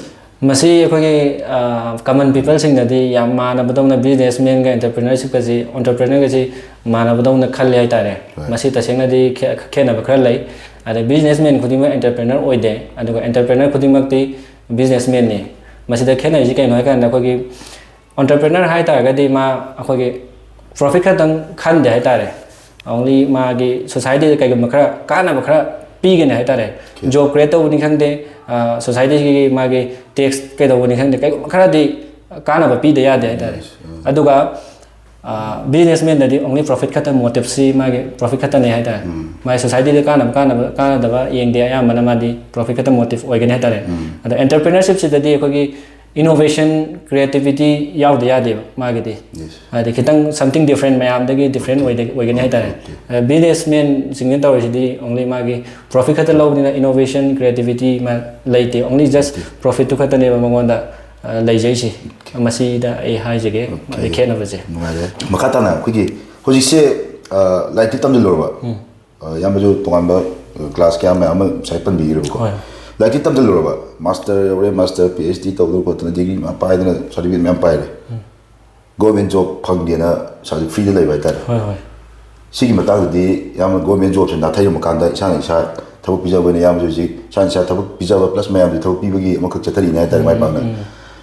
ꯃꯁꯤ ꯑꯩꯈꯣꯏꯒꯤ, ꯑ, common peopleꯁꯤꯡꯅꯗꯤ ꯌꯥꯝ ꯃꯥꯟꯅꯕꯗꯧꯅ businessmanꯒ entrepreneurshipꯀꯁꯤ, entrepreneurꯒꯁꯤ ꯃꯥꯟꯅꯕꯗꯧꯅ ꯈꯜꯂꯤ ꯍꯥꯏꯇꯥꯔꯦ꯫ ꯍꯣꯏ꯫ ꯃꯁꯤ ꯇꯁꯦꯡꯅꯗꯤ ꯈꯦ-, ꯈꯦꯠꯅꯕ ꯈꯔ ꯂꯩ꯫ ꯑꯗ businessman ꯈꯨꯗꯤꯡꯃꯛ entrepreneur ꯑꯣꯏꯗꯦ, ꯑꯗꯨꯒ entrepreneur ꯈꯨꯗꯤꯡꯃꯛꯇꯤ businessmanꯅꯤ꯫ ꯃꯁꯤꯗ ꯈꯦꯠꯅꯔꯤꯁꯤ ꯀꯩꯅꯣ ꯍꯥꯏꯀꯥꯟꯗ, ꯑꯩꯈꯣꯏꯒꯤ entrepreneur ꯍꯥꯏ ꯇꯥꯔꯒꯗꯤ ꯃꯥ ꯑꯩꯈꯣꯏꯒꯤ profit ꯈꯛꯇꯪ ꯈꯟꯗꯦ ꯍꯥꯏꯇꯥꯔꯦ꯫ Only ꯃꯥꯒꯤ societyꯗ ꯀꯩꯒꯨꯝꯕ ꯈꯔ ꯀꯥꯟꯅꯕ ꯈꯔ ꯄꯤꯒꯅꯤ ꯍꯥꯏꯇꯥꯔꯦ꯫ Okay. Job create ꯇꯧꯕꯅꯤ ꯈꯪꯗꯦ, ꯑ, societyꯒꯤ ꯃꯥꯒꯤ tax ꯀꯩꯗꯧꯕꯅꯤ ꯈꯪꯗꯦ, ꯀꯩꯒꯨꯝꯕ ꯈꯔꯗꯤ ꯀꯥꯟꯅꯕ ꯄꯤꯗ ꯌꯥꯗꯦ ꯍꯥꯏꯇꯥꯔꯦ꯫ Yes, ꯎꯝ꯫ ꯑꯗꯨꯒ, ꯑ, businessmanꯗꯗꯤ only profit ꯈꯛꯇ motiveꯁꯤ ꯃꯥꯒꯤ profit ꯈꯛꯇꯅꯦ ꯍꯥꯏꯇꯥꯔꯦ꯫ ꯎꯝ꯫ ꯃꯥꯒꯤ societyꯗ ꯀꯥꯟꯅꯕ, ꯀꯥꯟꯅꯕ, ꯀꯥꯟꯅꯗꯕ ꯌꯦꯡꯗꯦ, ꯑꯌꯥꯝꯕꯅ ꯃꯥꯗꯤ profit ꯈꯛꯇ motive ꯑꯣꯏꯒꯅꯤ ꯍꯥꯏꯇꯥꯔꯦ꯫ ꯎꯝ꯫ ꯑꯗꯣ entrepreneurshipꯁꯤꯗꯗꯤ ꯑꯩꯈꯣꯏꯒꯤ innovation, creativity ꯌꯥꯎꯗ ꯌꯥꯗꯦꯕ ꯃꯥꯒꯤꯗꯤ꯫ Yes. ꯍꯥꯏꯗꯤ ꯈꯤꯇꯪ something different, ꯃꯌꯥꯝꯗꯒꯤ different ꯑꯣꯏꯗ-, ꯑꯣꯏꯒꯅꯤ ꯍꯥꯏꯇꯥꯔꯦ꯫ Okay. ꯑꯗ businessmanꯁꯤꯡꯅ ꯇꯧꯔꯤꯁꯤꯗꯤ only ꯃꯥꯒꯤ profit ꯈꯛꯇ ꯂꯧꯕꯅꯤꯅ innovation, creativity ꯃꯥ ꯂꯩꯇꯦ꯫ Only just profitꯇꯨ ꯈꯛꯇꯅꯦꯕ ꯃꯉꯣꯟꯗ, ꯑ, ꯂꯩꯖꯩꯁꯦ꯫ ꯃꯁꯤꯗ ꯑꯩ ꯍꯥꯏꯖꯒꯦ, Okay. ꯑꯩ ꯈꯦꯠꯅꯕꯁꯦ꯫ ꯅꯨꯡꯉꯥꯏꯔꯦ꯫ ꯃꯈꯥ ꯇꯥꯅ ꯑꯩꯈꯣꯏꯒꯤ ꯍꯧꯖꯤꯛꯁꯦ, ꯑ, ꯂꯥꯏꯔꯤꯛꯇꯤ ꯇꯝꯁꯤꯜꯂꯨꯔꯕ? ꯎꯝ꯫ ꯑ, ꯏꯌꯥꯝꯕꯁꯨ ꯇꯣꯉꯥꯟꯕ, ꯑ, class ꯀꯌꯥ ꯃꯌꯥꯝ ꯑꯃ ꯉꯁꯥꯏ ꯄꯟꯕꯤꯈ꯭ꯔꯦꯕꯀꯣ꯫ ꯍꯣꯏ꯫ ꯂꯥꯏꯔꯤꯛꯇꯤ ꯇꯝꯁꯤꯜꯂꯨꯔꯕ? Master ꯌꯧꯔꯦ, master, PhD ꯇꯧꯗꯅ ꯈꯣꯠꯇꯅ degree ꯃꯌꯥꯝ ꯄꯥꯏꯗꯅ certificate ꯃꯌꯥꯝ ꯄꯥꯏꯔꯦ꯫ ꯎꯝ꯫ Government job ꯐꯪꯗꯦꯅ ꯏꯁꯥꯁꯦ freeꯗ ꯂꯩꯕ ꯍꯥꯏꯇꯥꯔꯦ꯫ ꯍꯣꯏ, ꯍꯣꯏ꯫ ꯁꯤꯒꯤ ꯃꯇꯥꯡꯗꯗꯤ ꯌꯥꯝꯅ government jobꯁꯦ ꯅꯥꯊꯩꯔꯝꯕ ꯀꯥꯟꯗ ꯏꯁꯥꯅ ꯏꯁꯥ ꯊꯕꯛ ꯄꯤꯖꯕ ꯑꯣꯏꯅ ꯏꯌꯥꯝꯕꯁꯨ ꯍꯧꯖꯤꯛ ꯏꯁꯥꯅ ꯏꯁꯥ ꯊꯕꯛ ꯄꯤꯖꯕ plus ꯃꯌꯥꯝꯁꯨ ꯊꯕꯛ ꯄꯤꯕꯒꯤ ꯑꯃꯈꯛ ꯆꯠꯊꯔꯤꯅꯦ ꯍꯥꯏꯇꯥꯔꯦ, ꯃꯥꯏ ꯄꯥꯛꯅ꯫ ꯎꯝ꯫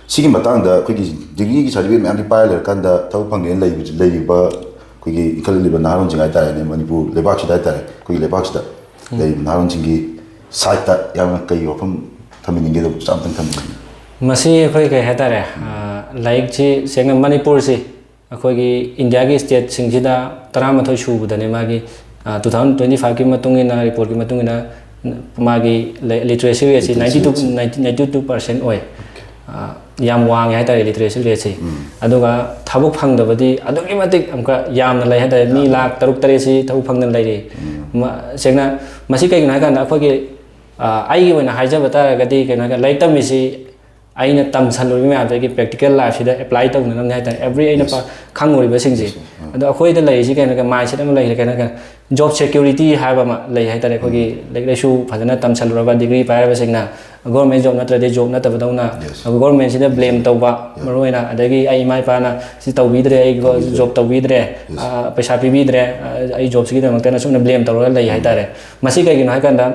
ꯁꯤꯒꯤ ꯃꯇꯥꯡꯗ ꯑꯩꯈꯣꯏꯒꯤ degreeꯒꯤ certificate ꯃꯌꯥꯝꯗꯤ ꯄꯥꯏꯔ ꯂꯩꯔꯀꯥꯟꯗ ꯊꯕꯛ ꯐꯪꯗꯦꯅ ꯂꯩꯕ, ꯂꯩꯔꯤꯕ ꯑꯩꯈꯣꯏꯒꯤ ꯏꯟꯈꯠꯂꯛꯂꯤꯕ ꯅꯍꯥꯔꯣꯟꯁꯤꯡ ꯍꯥꯏꯇꯥꯔꯦꯅꯦ, ꯃꯅꯤꯄꯨꯔ ꯂꯩꯕꯥꯛꯁꯤꯗ ꯍꯥꯏꯇꯥꯔꯦ, ꯑꯩꯈꯣꯏꯒꯤ ꯂꯩꯕꯥꯛꯁꯤꯗ ꯂꯩꯔꯤꯕ ꯅꯍꯥꯔꯣꯟꯁꯤꯡꯒꯤ sideꯇ ꯌꯥꯝꯅ ꯀꯩ ꯋꯥꯐꯝ ꯊꯝꯕꯤꯅꯤꯡꯒꯦ? ꯑꯗꯨ ꯃꯆꯥ ꯑꯝꯇꯪ ꯊꯝꯕꯤꯅꯤꯡꯉꯤ꯫ ꯃꯁꯤ ꯑꯩꯈꯣꯏ ꯀꯩ ꯍꯥꯏꯇꯥꯔꯦ, ꯑ, ꯂꯥꯏꯔꯤꯛꯁꯤ ꯁꯦꯡꯅ ꯃꯅꯤꯄꯨꯔꯁꯤ ꯑꯩꯈꯣꯏꯒꯤ ꯏꯟꯗꯤꯌꯥꯒꯤ stateꯁꯤꯡꯁꯤꯗ ꯇꯔꯥꯃꯥꯊꯣꯏ ꯁꯨꯕꯗꯅꯦ ꯃꯥꯒꯤ ꯇꯨ ꯊꯥꯎꯖꯟ ꯇ꯭ꯋꯦꯟꯇꯤ ꯐꯥꯏꯚꯀꯤ ꯃꯇꯨꯡ ꯏꯟꯅ, ꯔꯤꯄꯣꯔꯠꯀꯤ ꯃꯇꯨꯡ ꯏꯟꯅ, ꯃꯥꯒꯤ ꯂꯤꯇꯔꯦꯁꯤ ꯔꯦꯠꯁꯤ ninety two, ninety two percent ꯑꯣꯏ꯫ ꯑ, ꯌꯥꯝ ꯋꯥꯡꯉꯦ ꯍꯥꯏꯇꯥꯔꯦ ꯂꯤꯇꯔꯦꯁꯤ ꯔꯦꯠꯁꯤ꯫ ꯑꯗꯨꯒ ꯊꯕꯛ ꯐꯪꯗꯕꯗꯤ ꯑꯗꯨꯛꯀꯤ ꯃꯇꯤꯛ ꯑꯃꯨꯛꯀ ꯌꯥꯝꯅ ꯂꯩ ꯍꯥꯏꯇꯥꯔꯦ꯫ ꯃꯤ ꯂꯥꯈ ꯇꯔꯨꯛ ꯇꯔꯦꯠꯁꯤ ꯊꯕꯛ ꯐꯪꯗꯅ ꯂꯩꯔꯤ꯫ ꯃ-, ꯁꯦꯡꯅ ꯃꯁꯤ ꯀꯩꯒꯤꯅꯣ ꯍꯥꯏ ꯀꯥꯟꯗ ꯑꯩꯈꯣꯏꯒꯤ, ꯑ, ꯑꯩꯒꯤ ꯑꯣꯏꯅ ꯍꯥꯏꯖꯕ ꯇꯥꯔꯒꯗꯤ ꯀꯩꯅꯣ ꯍꯥꯏ ꯀꯥꯟꯗ ꯂꯥꯏꯔꯤꯛ ꯇꯝꯃꯤꯁꯤ ꯑꯩꯅ ꯇꯝꯁꯜꯂꯨꯔꯤꯕ ꯃꯌꯥꯝꯗꯒꯤ practical lifeꯁꯤꯗ apply ꯇꯧꯅꯅꯕꯅꯤ ꯍꯥꯏꯇꯥꯔꯦ꯫ Every ꯑꯩꯅ ꯄ-, ꯈꯪꯉꯨꯔꯤꯕꯁꯤꯡꯁꯦ꯫ ꯑꯗꯣ ꯑꯩꯈꯣꯏꯗ ꯂꯩꯔꯤꯁꯤ ꯀꯩꯅꯣ ꯍꯥꯏ ꯀꯥꯟꯗ mindset ꯑꯃ ꯂꯩꯔꯦ, ꯀꯩꯅꯣ ꯍꯥꯏ ꯀꯥꯟꯗ job security ꯍꯥꯏꯕ ꯑꯃ ꯂꯩ ꯍꯥꯏꯇꯥꯔꯦ꯫ ꯑꯩꯈꯣꯏꯒꯤ ꯂꯥꯏꯔꯤꯛ ꯂꯥꯏꯁꯨ ꯐꯖꯅ ꯇꯝꯁꯜꯂꯨꯔꯕ, degree ꯄꯥꯏꯔꯕꯁꯤꯡꯅ government job ꯅꯠꯇ꯭ꯔꯗꯤ job ꯅꯠꯇꯕꯗꯧꯅ, governmentꯁꯤꯗ blame ꯇꯧꯕ ꯃꯔꯨꯑꯣꯏꯅ, ꯑꯗꯒꯤ ꯑꯩ ꯏꯃꯥ ꯏꯄꯥꯅ ꯁꯤ ꯇꯧꯕꯤꯗ꯭ꯔꯦ, ꯑꯩ job ꯇꯧꯕꯤꯗ꯭ꯔꯦ, ꯑ, ꯄꯩꯁꯥ ꯄꯤꯕꯤꯗ꯭ꯔꯦ, ꯑ, ꯑꯩ jobꯁꯤꯒꯤꯗꯃꯛꯇꯅ ꯁꯨꯝꯅ blame ꯇꯧꯔꯒ ꯂꯩ ꯍꯥꯏꯇꯥꯔꯦ꯫ ꯃꯁꯤ ꯀꯩꯒꯤꯅꯣ ꯍꯥꯏ ꯀꯥꯟꯗ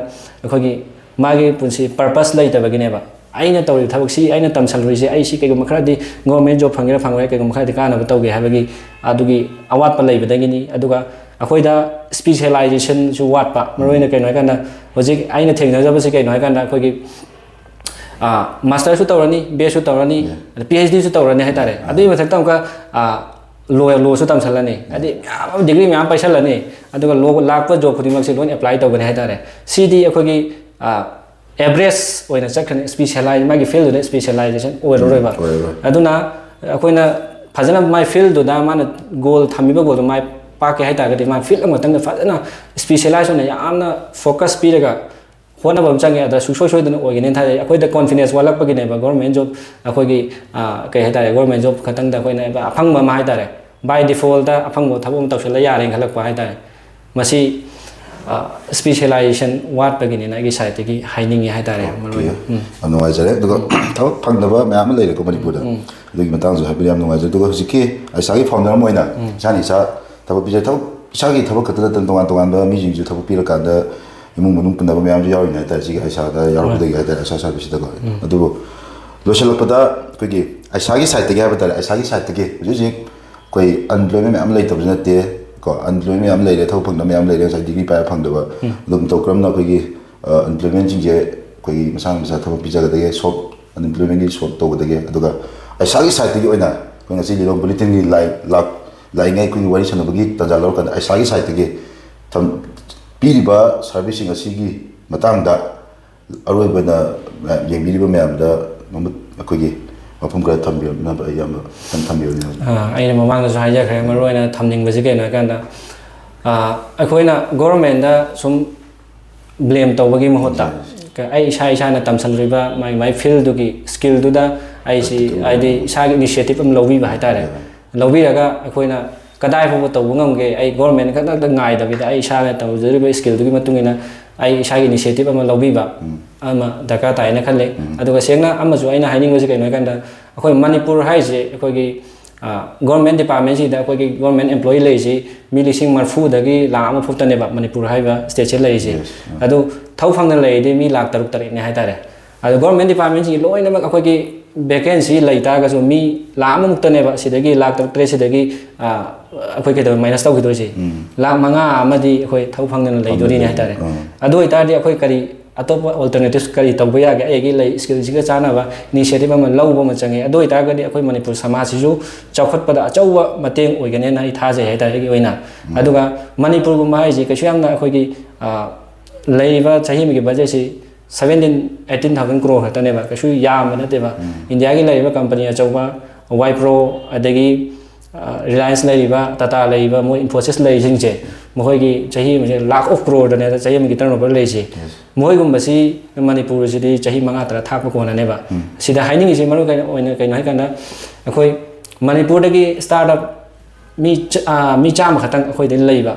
ꯑꯩꯈꯣꯏꯒꯤ ꯃꯥꯒꯤ ꯄꯨꯟꯁꯤ purpose ꯂꯩꯇꯕꯒꯤꯅꯦꯕ꯫ ꯑꯩꯅ ꯇꯧꯔꯤꯕ ꯊꯕꯛꯁꯤ, ꯑꯩꯅ ꯇꯝꯁꯜꯂꯨꯔꯤꯁꯦ, ꯑꯩ ꯁꯤ ꯀꯩꯒꯨꯝꯕ ꯈꯔꯗꯤ government job ꯐꯪꯒꯦꯔꯥ ꯐꯪꯉꯣꯏꯔꯥ, ꯀꯩꯒꯨꯝꯕ ꯈꯔꯗꯤ ꯀꯥꯟꯅꯕ ꯇꯧꯒꯦ ꯍꯥꯏꯕꯒꯤ ꯑꯗꯨꯒꯤ ꯑꯋꯥꯠꯄ ꯂꯩꯕꯗꯒꯤꯅꯤ꯫ ꯑꯗꯨꯒ ꯑꯩꯈꯣꯏꯗ specializationꯁꯨ ꯋꯥꯠꯄ, ꯃꯔꯨꯑꯣꯏꯅ ꯀꯩꯅꯣ ꯍꯥꯏꯀꯥꯟꯗ, ꯍꯧꯖꯤꯛ ꯑꯩꯅ ꯊꯦꯡꯅꯖꯕꯁꯤ ꯀꯩꯅꯣ ꯍꯥꯏꯀꯥꯟꯗ, ꯑꯩꯈꯣꯏꯒꯤ, ꯑ, masterꯁꯨ ꯇꯧꯔꯅꯤ, B.Edꯁꯨ ꯇꯧꯔꯅꯤ, PhDꯁꯨ ꯇꯧꯔꯅꯤ ꯍꯥꯏꯇꯥꯔꯦ꯫ ꯑꯗꯨꯒꯤ ꯃꯊꯛꯇ ꯑꯃꯨꯛꯀ, ꯑ, law, lawꯁꯨ ꯇꯝꯁꯜꯂꯅꯤ, ꯍꯥꯏꯗꯤ ꯃꯌꯥꯝ ꯑꯃ degree ꯃꯌꯥꯝ ꯄꯥꯏꯁꯜꯂꯅꯤ, ꯑꯗꯨꯒ law, ꯂꯥꯛꯄ job ꯈꯨꯗꯤꯡꯃꯛꯁꯤ ꯂꯣꯏꯅ apply ꯇꯧꯒꯅꯤ ꯍꯥꯏꯇꯥꯔꯦ꯫ ꯁꯤꯗꯤ ꯑꯩꯈꯣꯏꯒꯤ, ꯑ, average ꯑꯣꯏꯅ ꯆꯠꯈ꯭ꯔꯅꯤ, specialize, ꯃꯥꯒꯤ fieldꯗꯨꯗ specialization ꯑꯣꯏꯔꯔꯣꯏꯕ꯫ ꯑꯗꯨꯅ ꯑꯩꯈꯣꯏꯅ ꯐꯖꯅ ꯃꯥꯏ fieldꯗꯨꯗ ꯃꯥꯅ goal, ꯊꯝꯃꯤꯕ goalꯗꯨ ꯃꯥꯏ ꯄꯥꯛꯀꯦ ꯍꯥꯏꯇꯥꯔꯒꯗꯤ ꯃꯥ field ꯑꯃꯈꯛꯇꯪꯗ ꯐꯖꯅ specialize ꯑꯣꯏꯅ ꯌꯥꯝꯅ focus ꯄꯤꯔꯒ ꯍꯣꯠꯅꯕ ꯑꯃ ꯆꯪꯉꯦ꯫ ꯑꯗ ꯁꯨꯡꯁꯣꯏ ꯁꯣꯏꯗꯅ ꯑꯣꯏꯒꯅꯤꯅ ꯊꯥꯖꯩ꯫ ꯑꯩꯈꯣꯏꯗ confidence ꯋꯥꯠꯂꯛꯄꯒꯤꯅꯦꯕ government job ꯑꯩꯈꯣꯏꯒꯤ, ꯑ, ꯀꯩ ꯍꯥꯏꯇꯥꯔꯦ, government job ꯈꯛꯇꯪꯗ ꯑꯩꯈꯣꯏꯅ ꯑꯐꯪꯕ ꯑꯃ ꯍꯥꯏꯇꯥꯔꯦ, by defaultꯇ ꯑꯐꯪꯕ ꯊꯕꯛ ꯑꯃ ꯇꯧꯁꯤꯜꯂ ꯌꯥꯔꯦꯅ ꯈꯜꯂꯛꯄ ꯍꯥꯏꯇꯥꯔꯦ꯫ ꯃꯁꯤ, ꯑ, specialization ꯋꯥꯠꯄꯒꯤꯅꯤꯅ ꯑꯩꯒꯤ sideꯇꯒꯤ ꯍꯥꯏꯅꯤꯡꯉꯤ ꯍꯥꯏꯇꯥꯔꯦ꯫ ꯌꯥꯝ ꯅꯨꯡꯉꯥꯏꯖꯔꯦ꯫ ꯑꯗꯨꯒ ꯊꯕꯛ ꯐꯪꯗꯕ ꯃꯌꯥꯝ ꯑꯃ ꯂꯩꯔꯦꯀꯣ ꯃꯅꯤꯄꯨꯔꯗ꯫ ꯑꯗꯨꯒꯤ ꯃꯇꯥꯡꯁꯨ ꯍꯥꯏꯕꯤꯔꯦ, ꯌꯥꯝ ꯅꯨꯡꯉꯥꯏꯖꯔꯦ꯫ ꯑꯗꯨꯒ ꯍꯧꯖꯤꯛꯀꯤ ꯑꯥꯏꯁꯥꯒꯤ founder ꯑꯃ ꯑꯣꯏꯅ ꯏꯁꯥꯅ ꯏꯁꯥ ꯊꯕꯛ ꯄꯤꯖ-, ꯊꯕꯛ, ꯏꯁꯥꯒꯤ ꯊꯕꯛ ꯈꯛꯇ ꯅꯠꯇꯅ ꯇꯣꯉꯥꯟ ꯇꯣꯉꯥꯟꯕ ꯃꯤꯁꯤꯡꯁꯨ ꯊꯕꯛ ꯄꯤꯔꯀꯥꯟꯗ ꯏꯃꯨꯡ ꯃꯅꯨꯡ ꯄꯨꯟꯅꯕ ꯃꯌꯥꯝꯁꯨ ꯌꯥꯎꯔꯤꯅꯦ ꯍꯥꯏꯇꯥꯔꯦ, ꯁꯤꯒꯤ ꯑꯥꯏꯁꯥꯗ ꯌꯥꯎꯔꯛꯄꯗꯒꯤ ꯍꯥꯏꯇꯥꯔꯦ, ꯑꯥꯏꯁꯥ serviceꯁꯤꯗꯀꯣ꯫ ꯑꯗꯨꯕꯨ ꯂꯣꯏꯁꯤꯜꯂꯛꯄꯗ ꯑꯩꯈꯣꯏꯒꯤ ꯑꯥꯏꯁꯥꯒꯤ sideꯇꯒꯤ ꯍꯥꯏꯕ ꯇꯥꯔꯦ, ꯑꯥꯏꯁꯥꯒꯤ sideꯇꯒꯤ ꯍꯧꯖꯤꯛ ꯍꯧꯖꯤꯛ ꯑꯩꯈꯣꯏ unemployment ꯃꯌꯥꯝ ꯂꯩꯇꯕꯁꯨ ꯅꯠꯇꯦ ꯀꯣ, unemployment ꯃꯌꯥꯝ ꯂꯩꯔꯦ, ꯊꯕꯛ ꯐꯪꯗꯕ ꯃꯌꯥꯝ ꯂꯩꯔꯦ, ꯉꯁꯥꯏ degree ꯄꯥꯏꯔ ꯐꯪꯗꯕ꯫ ꯑꯗꯨ ꯃꯇꯧ ꯀꯔꯝꯅ ꯑꯩꯈꯣꯏꯒꯤ, ꯑ, unemploymentꯁꯤꯡꯁꯦ ꯑꯩꯈꯣꯏꯒꯤ ꯃꯁꯥ ꯃꯁꯥ ꯊꯕꯛ ꯄꯤꯖꯒꯗꯒꯦ, solve, unemploymentꯀꯤ solve ꯇꯧꯒꯗꯒꯦ? ꯑꯗꯨꯒ ꯑꯥꯏꯁꯥꯒꯤ sideꯇꯒꯤ ꯑꯣꯏꯅ ꯑꯩꯈꯣꯏ ꯉꯁꯤ ꯂꯤꯂꯣꯡ bulletinꯒꯤ ꯂꯥꯏ-, ꯂꯥꯛ-, ꯂꯥꯛꯏꯉꯩ ꯑꯩꯈꯣꯏꯒꯤ ꯋꯥꯔꯤ ꯁꯥꯟꯅꯕꯒꯤ ꯇꯥꯟꯖꯥ ꯂꯧꯔꯀꯥꯟꯗ ꯑꯥꯏꯁꯥꯒꯤ sideꯇꯒꯤ ꯇꯝ-, ꯄꯤꯔꯤꯕ ꯁꯥꯔꯚꯤꯁꯁꯤꯡ ꯑꯁꯤꯒꯤ ꯃꯇꯥꯡꯗ ꯑꯔꯣꯏꯕꯗ ꯌꯦꯡꯕꯤꯔꯤꯕ ꯃꯌꯥꯝꯗ ꯃꯃꯨꯠ ꯑꯩꯈꯣꯏꯒꯤ ꯋꯥꯐꯝ ꯈꯔ ꯊꯝꯕꯤꯔꯝꯅꯕ ꯑꯩ ꯌꯥꯝꯅ ꯈꯤꯇꯪ ꯊꯝꯕꯤꯔꯝꯅꯕ꯫ ꯑꯥ, ꯑꯩꯅ ꯃꯃꯥꯡꯗꯁꯨ ꯍꯥꯏꯖꯈ꯭ꯔꯦ, ꯃꯔꯨꯑꯣꯏꯅ ꯊꯝꯅꯤꯡꯕꯁꯤ ꯀꯩꯅꯣ ꯍꯥꯏꯀꯥꯟꯗ, ꯑꯥ, ꯑꯩꯈꯣꯏꯅ ꯒꯣꯔꯃꯦꯟꯗ ꯁꯨꯝ ꯕ꯭ꯂꯦꯝ ꯇꯧꯕꯒꯤ ꯃꯍꯨꯠꯇ, ꯀ-, ꯑꯩ ꯏꯁꯥ ꯏꯁꯥꯅ ꯇꯝꯁꯤꯜꯂꯨꯔꯤꯕ ꯃꯥꯒꯤ ꯃꯥꯒꯤ ꯐꯤꯜꯗꯨꯒꯤ ꯁ꯭ꯀꯤꯜꯗꯨꯗ ꯑꯩꯁꯤ, ꯍꯥꯏꯗꯤ ꯏꯁꯥꯒꯤ ꯏꯅꯤꯁꯤꯌꯦꯇꯤꯞ ꯑꯃ ꯂꯧꯕꯤꯕ ꯍꯥꯏꯇꯥꯔꯦ꯫ ꯂꯧꯕꯤꯔꯒ ꯑꯩꯈꯣꯏꯅ ꯀꯗꯥꯏ ꯐꯥꯎꯕ ꯇꯧꯕ ꯉꯝꯒꯦ, ꯑꯩ ꯒꯣꯔꯃꯦꯟ ꯈꯛꯇ ꯉꯥꯏꯗꯕꯤꯗ ꯑꯩ ꯏꯁꯥꯅ ꯇꯧꯖꯔꯤꯕ ꯁ꯭ꯀꯤꯜꯗꯨꯒꯤ ꯃꯇꯨꯡ ꯏꯟꯅ ꯑꯩ ꯏꯁꯥꯒꯤ ꯏꯅꯤꯁꯤꯌꯦꯇꯤꯞ ꯑꯃ ꯂꯧꯕꯤꯕ ꯑꯃ ꯗꯔꯀꯥꯔ ꯇꯥꯏꯅ ꯈꯜꯂꯤ꯫ ꯑꯗꯨꯒ ꯁꯦꯡꯅ ꯑꯃꯁꯨ ꯑꯩꯅ ꯍꯥꯏꯅꯤꯡꯕꯁꯤ ꯀꯩꯅꯣ ꯍꯥꯏꯀꯥꯟꯗ, ꯑꯩꯈꯣꯏ ꯃꯅꯤꯄꯨꯔ ꯍꯥꯏꯁꯦ ꯑꯩꯈꯣꯏꯒꯤ ꯒꯣꯔꯃꯦꯟ ꯗꯤꯄꯥꯔꯠꯃꯦꯟꯁꯤꯗ ꯑꯩꯈꯣꯏꯒꯤ ꯒꯣꯔꯃꯦꯟ ꯑꯦꯝꯄ꯭ꯂꯣꯌꯤ ꯂꯩꯔꯤꯁꯤ ꯃꯤ ꯂꯤꯁꯤꯡ ꯃꯔꯤꯐꯨꯗꯒꯤ ꯂꯥꯈ ꯑꯃ ꯐꯥꯎꯇꯅꯦꯕ ꯃꯅꯤꯄꯨꯔ ꯍꯥꯏꯕ ꯁ꯭ꯇꯦꯠꯁꯦ ꯂꯩꯔꯤꯁꯦ꯫ ꯑꯗꯨ ꯊꯕꯛ ꯐꯪꯗꯅ ꯂꯩꯔꯤꯗꯤ ꯃꯤ ꯂꯥꯈ ꯇꯔꯨꯛ ꯇꯔꯦꯠꯅꯦ ꯍꯥꯏꯇꯥꯔꯦ꯫ ꯑꯗꯣ ꯒꯣꯔꯃꯦꯟ ꯗꯤꯄꯥꯔꯠꯃꯦꯟꯁꯤꯡꯒꯤ ꯂꯣꯏꯅꯃꯛ ꯑꯩꯈꯣꯏꯒꯤ ꯚꯦꯀꯦꯟꯁꯤ ꯂꯩ ꯇꯥꯔꯒꯁꯨ ꯃꯤ ꯂꯥꯈ ꯑꯃꯃꯨꯛꯇꯅꯦꯕ ꯁꯤꯗꯒꯤ ꯂꯥꯈ ꯇꯔꯨꯛ ꯇꯔꯦꯠꯁꯤꯗꯒꯤ, ꯑꯥ, ꯑꯩꯈꯣꯏ ꯀꯩꯗꯧꯕ ꯃꯥꯏꯅꯁ ꯇꯧꯈꯤꯗꯣꯏꯁꯦ꯫ ꯂꯥꯈ ꯃꯉꯥ ꯑꯃꯗꯤ ꯑꯩꯈꯣꯏ ꯊꯕꯛ ꯐꯪꯗꯅ ꯂꯩꯗꯣꯔꯤꯅꯦ ꯍꯥꯏꯇꯥꯔꯦ꯫ ꯑꯗꯨ ꯑꯣꯏꯇꯥꯔꯗꯤ ꯑꯩꯈꯣꯏ ꯀꯔꯤ ꯑꯇꯣꯞꯄ ꯑꯣꯜꯇꯔꯅꯦꯇꯤꯞꯁ ꯀꯔꯤ ꯇꯧꯕ ꯌꯥꯒꯦ? ꯑꯩꯒꯤ ꯂꯩ ꯁ꯭ꯀꯤꯜꯁꯤꯒ ꯆꯥꯟꯅꯕ ꯏꯅꯤꯁꯤꯌꯦꯇꯤꯞ ꯑꯃ ꯂꯧꯕ ꯑꯃ ꯆꯪꯉꯦ꯫ ꯑꯗꯨ ꯑꯣꯏꯇꯥꯔꯒꯗꯤ ꯑꯩꯈꯣꯏ ꯃꯅꯤꯄꯨꯔ ꯁꯃꯥꯖꯁꯤꯁꯨ ꯆꯥꯎꯈꯠꯄꯗ ꯑꯆꯧꯕ ꯃꯇꯦꯡ ꯑꯣꯏꯒꯅꯦꯅ ꯑꯩ ꯊꯥꯖꯩ ꯍꯥꯏꯇꯥꯔꯦ ꯑꯩꯒꯤ ꯑꯣꯏꯅ꯫ ꯑꯗꯨꯒ ꯃꯅꯤꯄꯨꯔꯒꯨꯝꯕ ꯍꯥꯏꯁꯤ ꯀꯩꯁꯨ ꯌꯥꯝꯅ ꯑꯩꯈꯣꯏꯒꯤ, ꯑꯥ, ꯂꯩꯔꯤꯕ ꯆꯍꯤ ꯑꯃꯒꯤ ꯕꯖꯦꯠꯁꯤ ꯁꯚꯦꯟꯇꯤꯟ ꯑꯩꯠꯇꯤꯟ ꯊꯥꯎꯖꯟ ꯀ꯭ꯔꯣꯔ ꯈꯛꯇꯅꯦꯕ, ꯀꯩꯁꯨ ꯌꯥꯝꯕ ꯅꯠꯇꯦꯕ꯫ ꯏꯟꯗꯤꯌꯥꯒꯤ ꯂꯩꯔꯤꯕ ꯀꯝꯄꯅꯤ ꯑꯆꯧꯕ ꯋꯥꯏꯄ꯭ꯔꯣ, ꯑꯗꯒꯤ, ꯑ, ꯔꯤꯂꯥꯌꯟꯁ ꯂꯩꯔꯤꯕ, ꯇꯥꯇꯥ ꯂꯩꯔꯤꯕ, ꯃꯣꯏ ꯏꯟꯐꯣꯁꯤꯁ ꯂꯩꯔꯤꯁꯤꯡꯁꯦ, ꯃꯈꯣꯏꯒꯤ ꯆꯍꯤ ꯑꯃꯁꯦ ꯂꯥꯈ ꯑꯣꯐ ꯀ꯭ꯔꯣꯔꯗꯅꯦ ꯆꯍꯤ ꯑꯃꯒꯤ ꯇꯔꯟ ꯑꯣꯚꯔ ꯂꯩꯔꯤꯁꯦ꯫ ꯃꯈꯣꯏꯒꯨꯝꯕꯁꯤ ꯃꯅꯤꯄꯨꯔꯁꯤꯗꯤ ꯆꯍꯤ ꯃꯉꯥ ꯇꯔꯥ ꯊꯥꯛꯄ ꯀꯣꯟꯅꯅꯦꯕ꯫ ꯁꯤꯗ ꯍꯥꯏꯅꯤꯡꯉꯤꯁꯤ ꯃꯔꯨ ꯑꯣꯏꯅ ꯀꯩꯅꯣ ꯍꯥꯏꯀꯥꯟꯗ, ꯑꯩꯈꯣꯏ ꯃꯅꯤꯄꯨꯔꯗꯒꯤ ꯁ꯭ꯇꯥꯔꯠ ꯑꯞ ꯃꯤ ꯆ-, ꯑ, ꯃꯤ ꯆꯥꯝꯃ ꯈꯛꯇꯪ ꯑꯩꯈꯣꯏꯗ ꯂꯩꯕ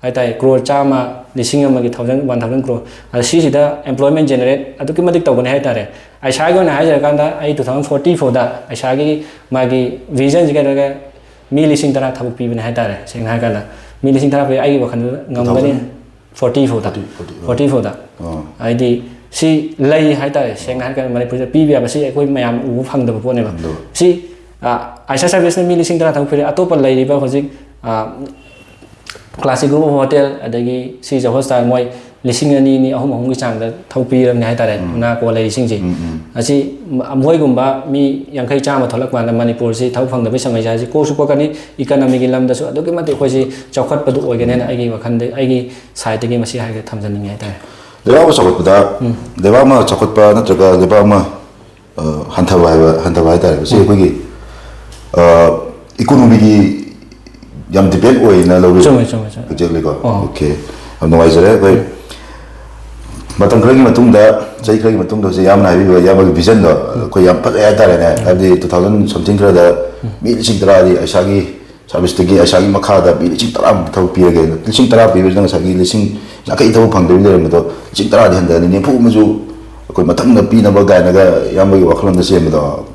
ꯍꯥꯏꯇꯥꯔꯦ, ꯀ꯭ꯔꯣꯔ ꯆꯥꯝꯃ, ꯂꯤꯁꯤꯡ ꯑꯃꯒꯤ ꯊꯥꯎꯖꯟ, ꯋꯥꯟ ꯊꯥꯎꯖꯟ ꯀ꯭ꯔꯣꯔ꯫ ꯑꯗꯣ ꯁꯤꯁꯤꯗ ꯑꯦꯝꯄ꯭ꯂꯣꯏꯃꯦꯟ ꯖꯦꯅꯦꯔꯦꯠ ꯑꯗꯨꯛꯀꯤ ꯃꯇꯤꯛ ꯇꯧꯒꯅꯤ ꯍꯥꯏꯇꯥꯔꯦ꯫ ꯑꯩꯁꯥꯒꯤ ꯑꯣꯏꯅ ꯍꯥꯏꯖꯔꯀꯥꯟꯗ ꯑꯩ two thousand forty ꯐꯥꯎꯗ ꯑꯩꯁꯥꯒꯤ ꯃꯥꯒꯤ ꯚꯤꯖꯟꯁꯤ ꯀꯩꯗꯧꯔꯒ ꯃꯤ ꯂꯤꯁꯤꯡ ꯇꯔꯥ ꯊꯕꯛ ꯄꯤꯕꯅꯦ ꯍꯥꯏꯇꯥꯔꯦ꯫ ꯁꯦꯡꯅ ꯍꯥꯏꯔꯀꯥꯟꯗ ꯃꯤ ꯂꯤꯁꯤꯡ ꯇꯔꯥ ꯄꯤ ꯑꯩꯒꯤ ꯋꯥꯈꯜꯗ ꯉꯝꯒꯅꯤ꯫ Forty ꯐꯥꯎꯗ꯫ Forty, forty, forty ꯐꯥꯎꯗ꯫ ꯑꯣ꯫ ꯍꯥꯏꯗꯤ ꯁꯤ ꯂꯩ ꯍꯥꯏꯇꯥꯔꯦ꯫ ꯁꯦꯡꯅ ꯍꯥꯏꯔꯀꯥꯟꯗ ꯃꯅꯤꯄꯨꯔꯗ ꯄꯤꯕ ꯌꯥꯕ ꯁꯤ ꯑꯩꯈꯣꯏ ꯃꯌꯥꯝ ꯎꯕ ꯐꯪꯗꯕ ꯄꯣꯠꯅꯦꯕ꯫ ꯐꯪꯗꯕ꯫ ꯁꯤ, ꯑ, ꯑꯥꯏꯁꯥ ꯁꯥꯔꯚꯤꯁꯅ ꯃꯤ ꯂꯤꯁꯤꯡ ꯇꯔꯥ ꯊꯕꯛ ꯄꯤꯔꯦ꯫ ꯑꯇꯣꯞꯄ ꯂꯩꯔꯤꯕ ꯍꯧꯖꯤꯛ, ꯑ, ꯀ꯭ꯂꯥꯁꯤꯛ ꯒ꯭ꯔꯨꯞ ꯑꯣꯐ ꯍꯣꯇꯦꯜ, ꯑꯗꯒꯤ ꯁꯤꯖ ꯍꯣꯁꯇꯥꯜ, ꯃꯣꯏ ꯂꯤꯁꯤꯡ ꯑꯅꯤ ꯑꯅꯤ ꯑꯍꯨꯝ ꯑꯍꯨꯝꯒꯤ ꯆꯥꯡꯗ ꯊꯧ ꯄꯤꯔꯕꯅꯦ ꯍꯥꯏꯇꯥꯔꯦ꯫ ꯎꯝ꯫ ꯅꯥ ꯀꯣ ꯂꯩꯔꯤꯁꯤꯡꯁꯦ꯫ ꯎꯝ, ꯎꯝ꯫ ꯑꯁꯤ ꯃ-, ꯃꯣꯏꯒꯨꯝꯕ ꯃꯤ ꯌꯥꯡꯈꯩ ꯆꯥꯝꯃ ꯊꯣꯛꯂꯛꯄ ꯀꯥꯟꯗ ꯃꯅꯤꯄꯨꯔꯁꯤ ꯊꯕꯛ ꯐꯪꯗꯕꯒꯤ ꯁꯃꯁ꯭ꯌꯥꯁꯤ ꯀꯣꯛꯁꯨ ꯀꯣꯛꯀꯅꯤ, ꯏꯀꯅꯃꯤꯒꯤ ꯂꯝꯗꯁꯨ ꯑꯗꯨꯛꯀꯤ ꯃꯇꯤꯛ ꯑꯩꯈꯣꯏꯁꯤ ꯆꯥꯎꯈꯠꯄꯗꯨ ꯑꯣꯏꯒꯅꯦꯅ ꯑꯩꯒꯤ ꯋꯥꯈꯜꯗ, ꯑꯩꯒꯤ ꯁꯥꯏꯠꯇꯒꯤ ꯃꯁꯤ ꯍꯥꯏꯒꯦ, ꯊꯝꯖꯅꯤꯡꯉꯦ ꯍꯥꯏꯇꯥꯔꯦ꯫ ꯂꯩꯕꯥꯛ ꯑꯃ ꯆꯥꯎꯈꯠꯄꯗ, ꯎꯝ꯫ ꯂꯩꯕꯥꯛ ꯑꯃ ꯆꯥꯎꯈꯠꯄ ꯅꯠꯇ꯭ꯔꯒ ꯂꯩꯕꯥꯛ ꯑꯃ, ꯑ, ꯍꯟꯊꯕ ꯍꯥꯏꯕ, ꯍꯟꯊꯕ ꯍꯥꯏꯇꯥꯔꯦ꯫ ꯃꯁꯤ ꯎꯝ꯫ ꯑꯩꯈꯣꯏꯒꯤ, ꯑ, ꯏꯀꯣꯅꯣꯃꯤꯒꯤ ꯌꯥꯝ ꯗꯤꯄꯦꯟ ꯑꯣꯏꯅ ꯂꯧꯔꯤꯕ꯫ ꯆꯨꯝꯃꯦ, ꯆꯨꯝꯃꯦ, ꯆꯨꯝꯃꯦ꯫ Exactly ꯀꯣ꯫ ꯑꯣ꯫ Okay꯫ ꯌꯥꯝ ꯅꯨꯡꯉꯥꯏꯖꯔꯦ꯫ ꯑꯩꯈꯣꯏ ꯎꯝ꯫ ꯃꯇꯝ ꯈꯔꯒꯤ ꯃꯇꯨꯡꯗ, ꯆꯍꯤ ꯈꯔꯒꯤ ꯃꯇꯨꯡꯗ ꯍꯧꯖꯤꯛ ꯏꯌꯥꯝꯕꯅ ꯍꯥꯏꯕꯤꯕ ꯏꯌꯥꯝꯕꯒꯤ vision ꯗꯣ ꯎꯝ꯫ ꯑꯩꯈꯣꯏ ꯌꯥꯝ ꯐꯖꯩ ꯍꯥꯏꯇꯥꯔꯦꯅꯦ꯫ ꯎꯝ꯫ ꯍꯥꯏꯕꯗꯤ two thousand something ꯈꯔꯗ ꯎꯝ꯫ ꯃꯤ ꯂꯤꯁꯤꯡ ꯇꯔꯥꯗꯤ ꯑꯁꯥꯒꯤ service ꯇꯒꯤ, ꯑꯁꯥꯒꯤ ꯃꯈꯥꯗ ꯃꯤ ꯂꯤꯁꯤꯡ ꯇꯔꯥꯃꯨꯛ ꯊꯕꯛ ꯄꯤꯔꯒꯦ꯫ ꯂꯤꯁꯤꯡ ꯇꯔꯥ ꯄꯤꯕꯁꯤꯗ ꯉꯁꯥꯏꯒꯤ ꯂꯤꯁꯤꯡ ꯌꯥꯡꯈꯩ ꯊꯕꯛ ꯐꯪꯗꯕꯤ ꯂꯩꯔꯝꯕꯗꯣ ꯂꯤꯁꯤꯡ ꯇꯔꯥꯗꯤ ꯍꯟꯊꯔꯅꯤ, ꯅꯤꯐꯨ ꯑꯃꯁꯨ ꯑꯩꯈꯣꯏ ꯃꯊꯪꯗ ꯄꯤꯅꯕ ꯀꯥꯏꯅꯒ ꯏꯌꯥꯝꯕꯒꯤ ꯋꯥꯈꯜꯂꯣꯟꯗ ꯆꯦꯟꯕꯗꯣ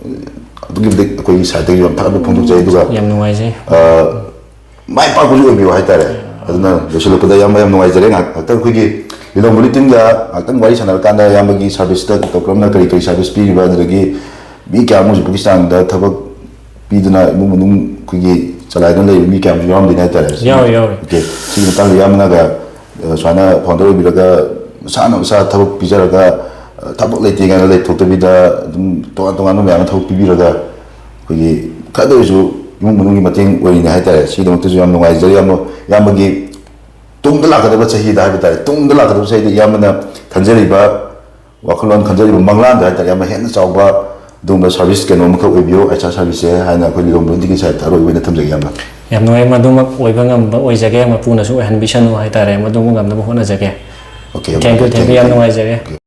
ꯑꯗꯨꯛꯀꯤ ꯃꯇꯤꯛ ꯑꯩꯈꯣꯏꯒꯤ side ꯇꯒꯤ ꯌꯥꯝ ꯊꯥꯒꯠꯄ ꯐꯣꯡꯗꯣꯛꯆꯩ꯫ ꯑꯗꯨꯒ, ꯌꯥꯝ ꯅꯨꯡꯉꯥꯏꯖꯩ꯫ ꯑ, ꯃꯥꯏ ꯄꯥꯛꯄꯁꯨ ꯑꯣꯏꯕꯤꯌꯨ ꯍꯥꯏꯇꯥꯔꯦ꯫ ꯑꯗꯨꯅ ꯂꯣꯏꯁꯤꯜꯂꯛꯄꯗ ꯏꯌꯥꯝꯕ ꯌꯥꯝ ꯅꯨꯡꯉꯥꯏꯖꯔꯦ꯫ ꯉꯥꯏꯍꯥꯛꯇꯪ ꯑꯩꯈꯣꯏꯒꯤ ꯂꯤꯂꯣꯡ bulletin ꯒ ꯉꯥꯏꯍꯥꯛꯇꯪ ꯋꯥꯔꯤ ꯁꯥꯟꯅꯔꯀꯥꯟꯗ ꯏꯌꯥꯝꯕꯒꯤ service ꯇ ꯀꯔꯝꯅ ꯀꯔꯤ ꯀꯔꯤ service ꯄꯤꯔꯤꯕ, ꯑꯗꯨꯗꯒꯤ ꯃꯤ ꯀꯌꯥꯃꯨꯛ ꯍꯧꯖꯤꯛ ꯄꯥꯀꯤꯁꯇꯥꯟꯗ ꯊꯕꯛ ꯄꯤꯗꯨꯅ ꯏꯃꯨꯡ ꯃꯅꯨꯡ ꯑꯩꯈꯣꯏꯒꯤ ꯆꯂꯥꯏꯗꯨꯅ ꯂꯩꯕ ꯃꯤ ꯀꯌꯥꯃꯨꯛ ꯌꯥꯎꯔꯝꯗꯣꯏꯅꯦ ꯍꯥꯏꯇꯥꯔꯦ꯫ ꯌꯥꯎꯔꯤ, ꯌꯥꯎꯔꯤ꯫ Okay꯫ ꯁꯤꯒꯤ ꯃꯇꯥꯡꯗ ꯏꯌꯥꯝꯕꯅꯒ, ꯑ, ꯁꯨꯃꯥꯏꯅ founder ꯑꯣꯏꯕꯤꯔꯒ ꯃꯁꯥꯅ ꯃꯁꯥ ꯊꯕꯛ ꯄꯤꯖꯔꯒ, ꯑ, ꯊꯕꯛ ꯂꯩꯇꯦ ꯀꯥꯏꯅ ꯂꯩꯊꯣꯛꯇꯕꯤꯗ ꯑꯗꯨꯝ ꯇꯣꯉꯥꯟ ꯇꯣꯉꯥꯟꯕ ꯃꯌꯥꯝ ꯑꯃ ꯊꯕꯛ ꯄꯤꯕꯤꯔꯒ ꯑꯩꯈꯣꯏꯒꯤ ꯈꯔꯗ ꯑꯣꯏꯔꯁꯨ ꯏꯃꯨꯡ ꯃꯅꯨꯡꯒꯤ ꯃꯇꯦꯡ ꯑꯣꯏꯔꯤꯅꯦ ꯍꯥꯏꯇꯥꯔꯦ꯫ ꯁꯤꯒꯤꯗꯃꯛꯇꯁꯨ ꯌꯥꯝ ꯅꯨꯡꯉꯥꯏꯖꯔꯤ꯫ ꯏꯌꯥꯝꯕ, ꯏꯌꯥꯝꯕꯒꯤ ꯇꯨꯡꯗ ꯂꯥꯛꯀꯗꯕ ꯆꯍꯤꯗ ꯍꯥꯏꯕ ꯇꯥꯔꯦ, ꯇꯨꯡꯗ ꯂꯥꯛꯀꯗꯕ ꯆꯍꯤꯗ ꯏꯌꯥꯝꯕꯅ ꯈꯟꯖꯔꯤꯕ ꯋꯥꯈꯜꯂꯣꯟ, ꯈꯟꯖꯔꯤꯕ ꯃꯪꯂꯥꯟꯗꯣ ꯍꯥꯏꯇꯥꯔꯦ, ꯌꯥꯝꯅ ꯍꯦꯟꯅ ꯆꯥꯎꯕ ꯑꯗꯨꯒꯨꯝꯕ service ꯀꯩꯅꯣ ꯑꯃꯈꯛ ꯑꯣꯏꯕꯤꯌꯨ, HR service ꯁꯦ ꯍꯥꯏꯅ ꯑꯩꯈꯣꯏ ꯂꯤꯂꯣꯡ bulletin ꯒꯤ side ꯇ ꯑꯔꯣꯏꯕ ꯑꯣꯏꯅ ꯊꯝꯖꯒꯦ ꯏꯌꯥꯝꯕ꯫ ꯌꯥꯝ ꯅꯨꯡꯉꯥꯏ, ꯃꯗꯨꯃꯛ ꯑꯣꯏꯕ ꯉꯝꯕ ꯑꯣꯏꯖꯒꯦ, ꯃꯄꯨꯅꯁꯨ ꯑꯣꯏꯍꯟꯕꯤꯁꯅꯨ ꯍꯥꯏꯇꯥꯔꯦ, ꯃꯗꯨꯃꯛ ꯉꯝꯅꯕ ꯍꯣꯠꯅꯖꯒꯦ꯫ Okay, ꯌꯥꯝ thank you, ꯅꯨꯡꯉꯥꯏꯖꯔꯦ꯫ Thank you, ꯌꯥꯝ ꯅꯨꯡꯉꯥꯏꯖꯔꯦ꯫ Okay꯫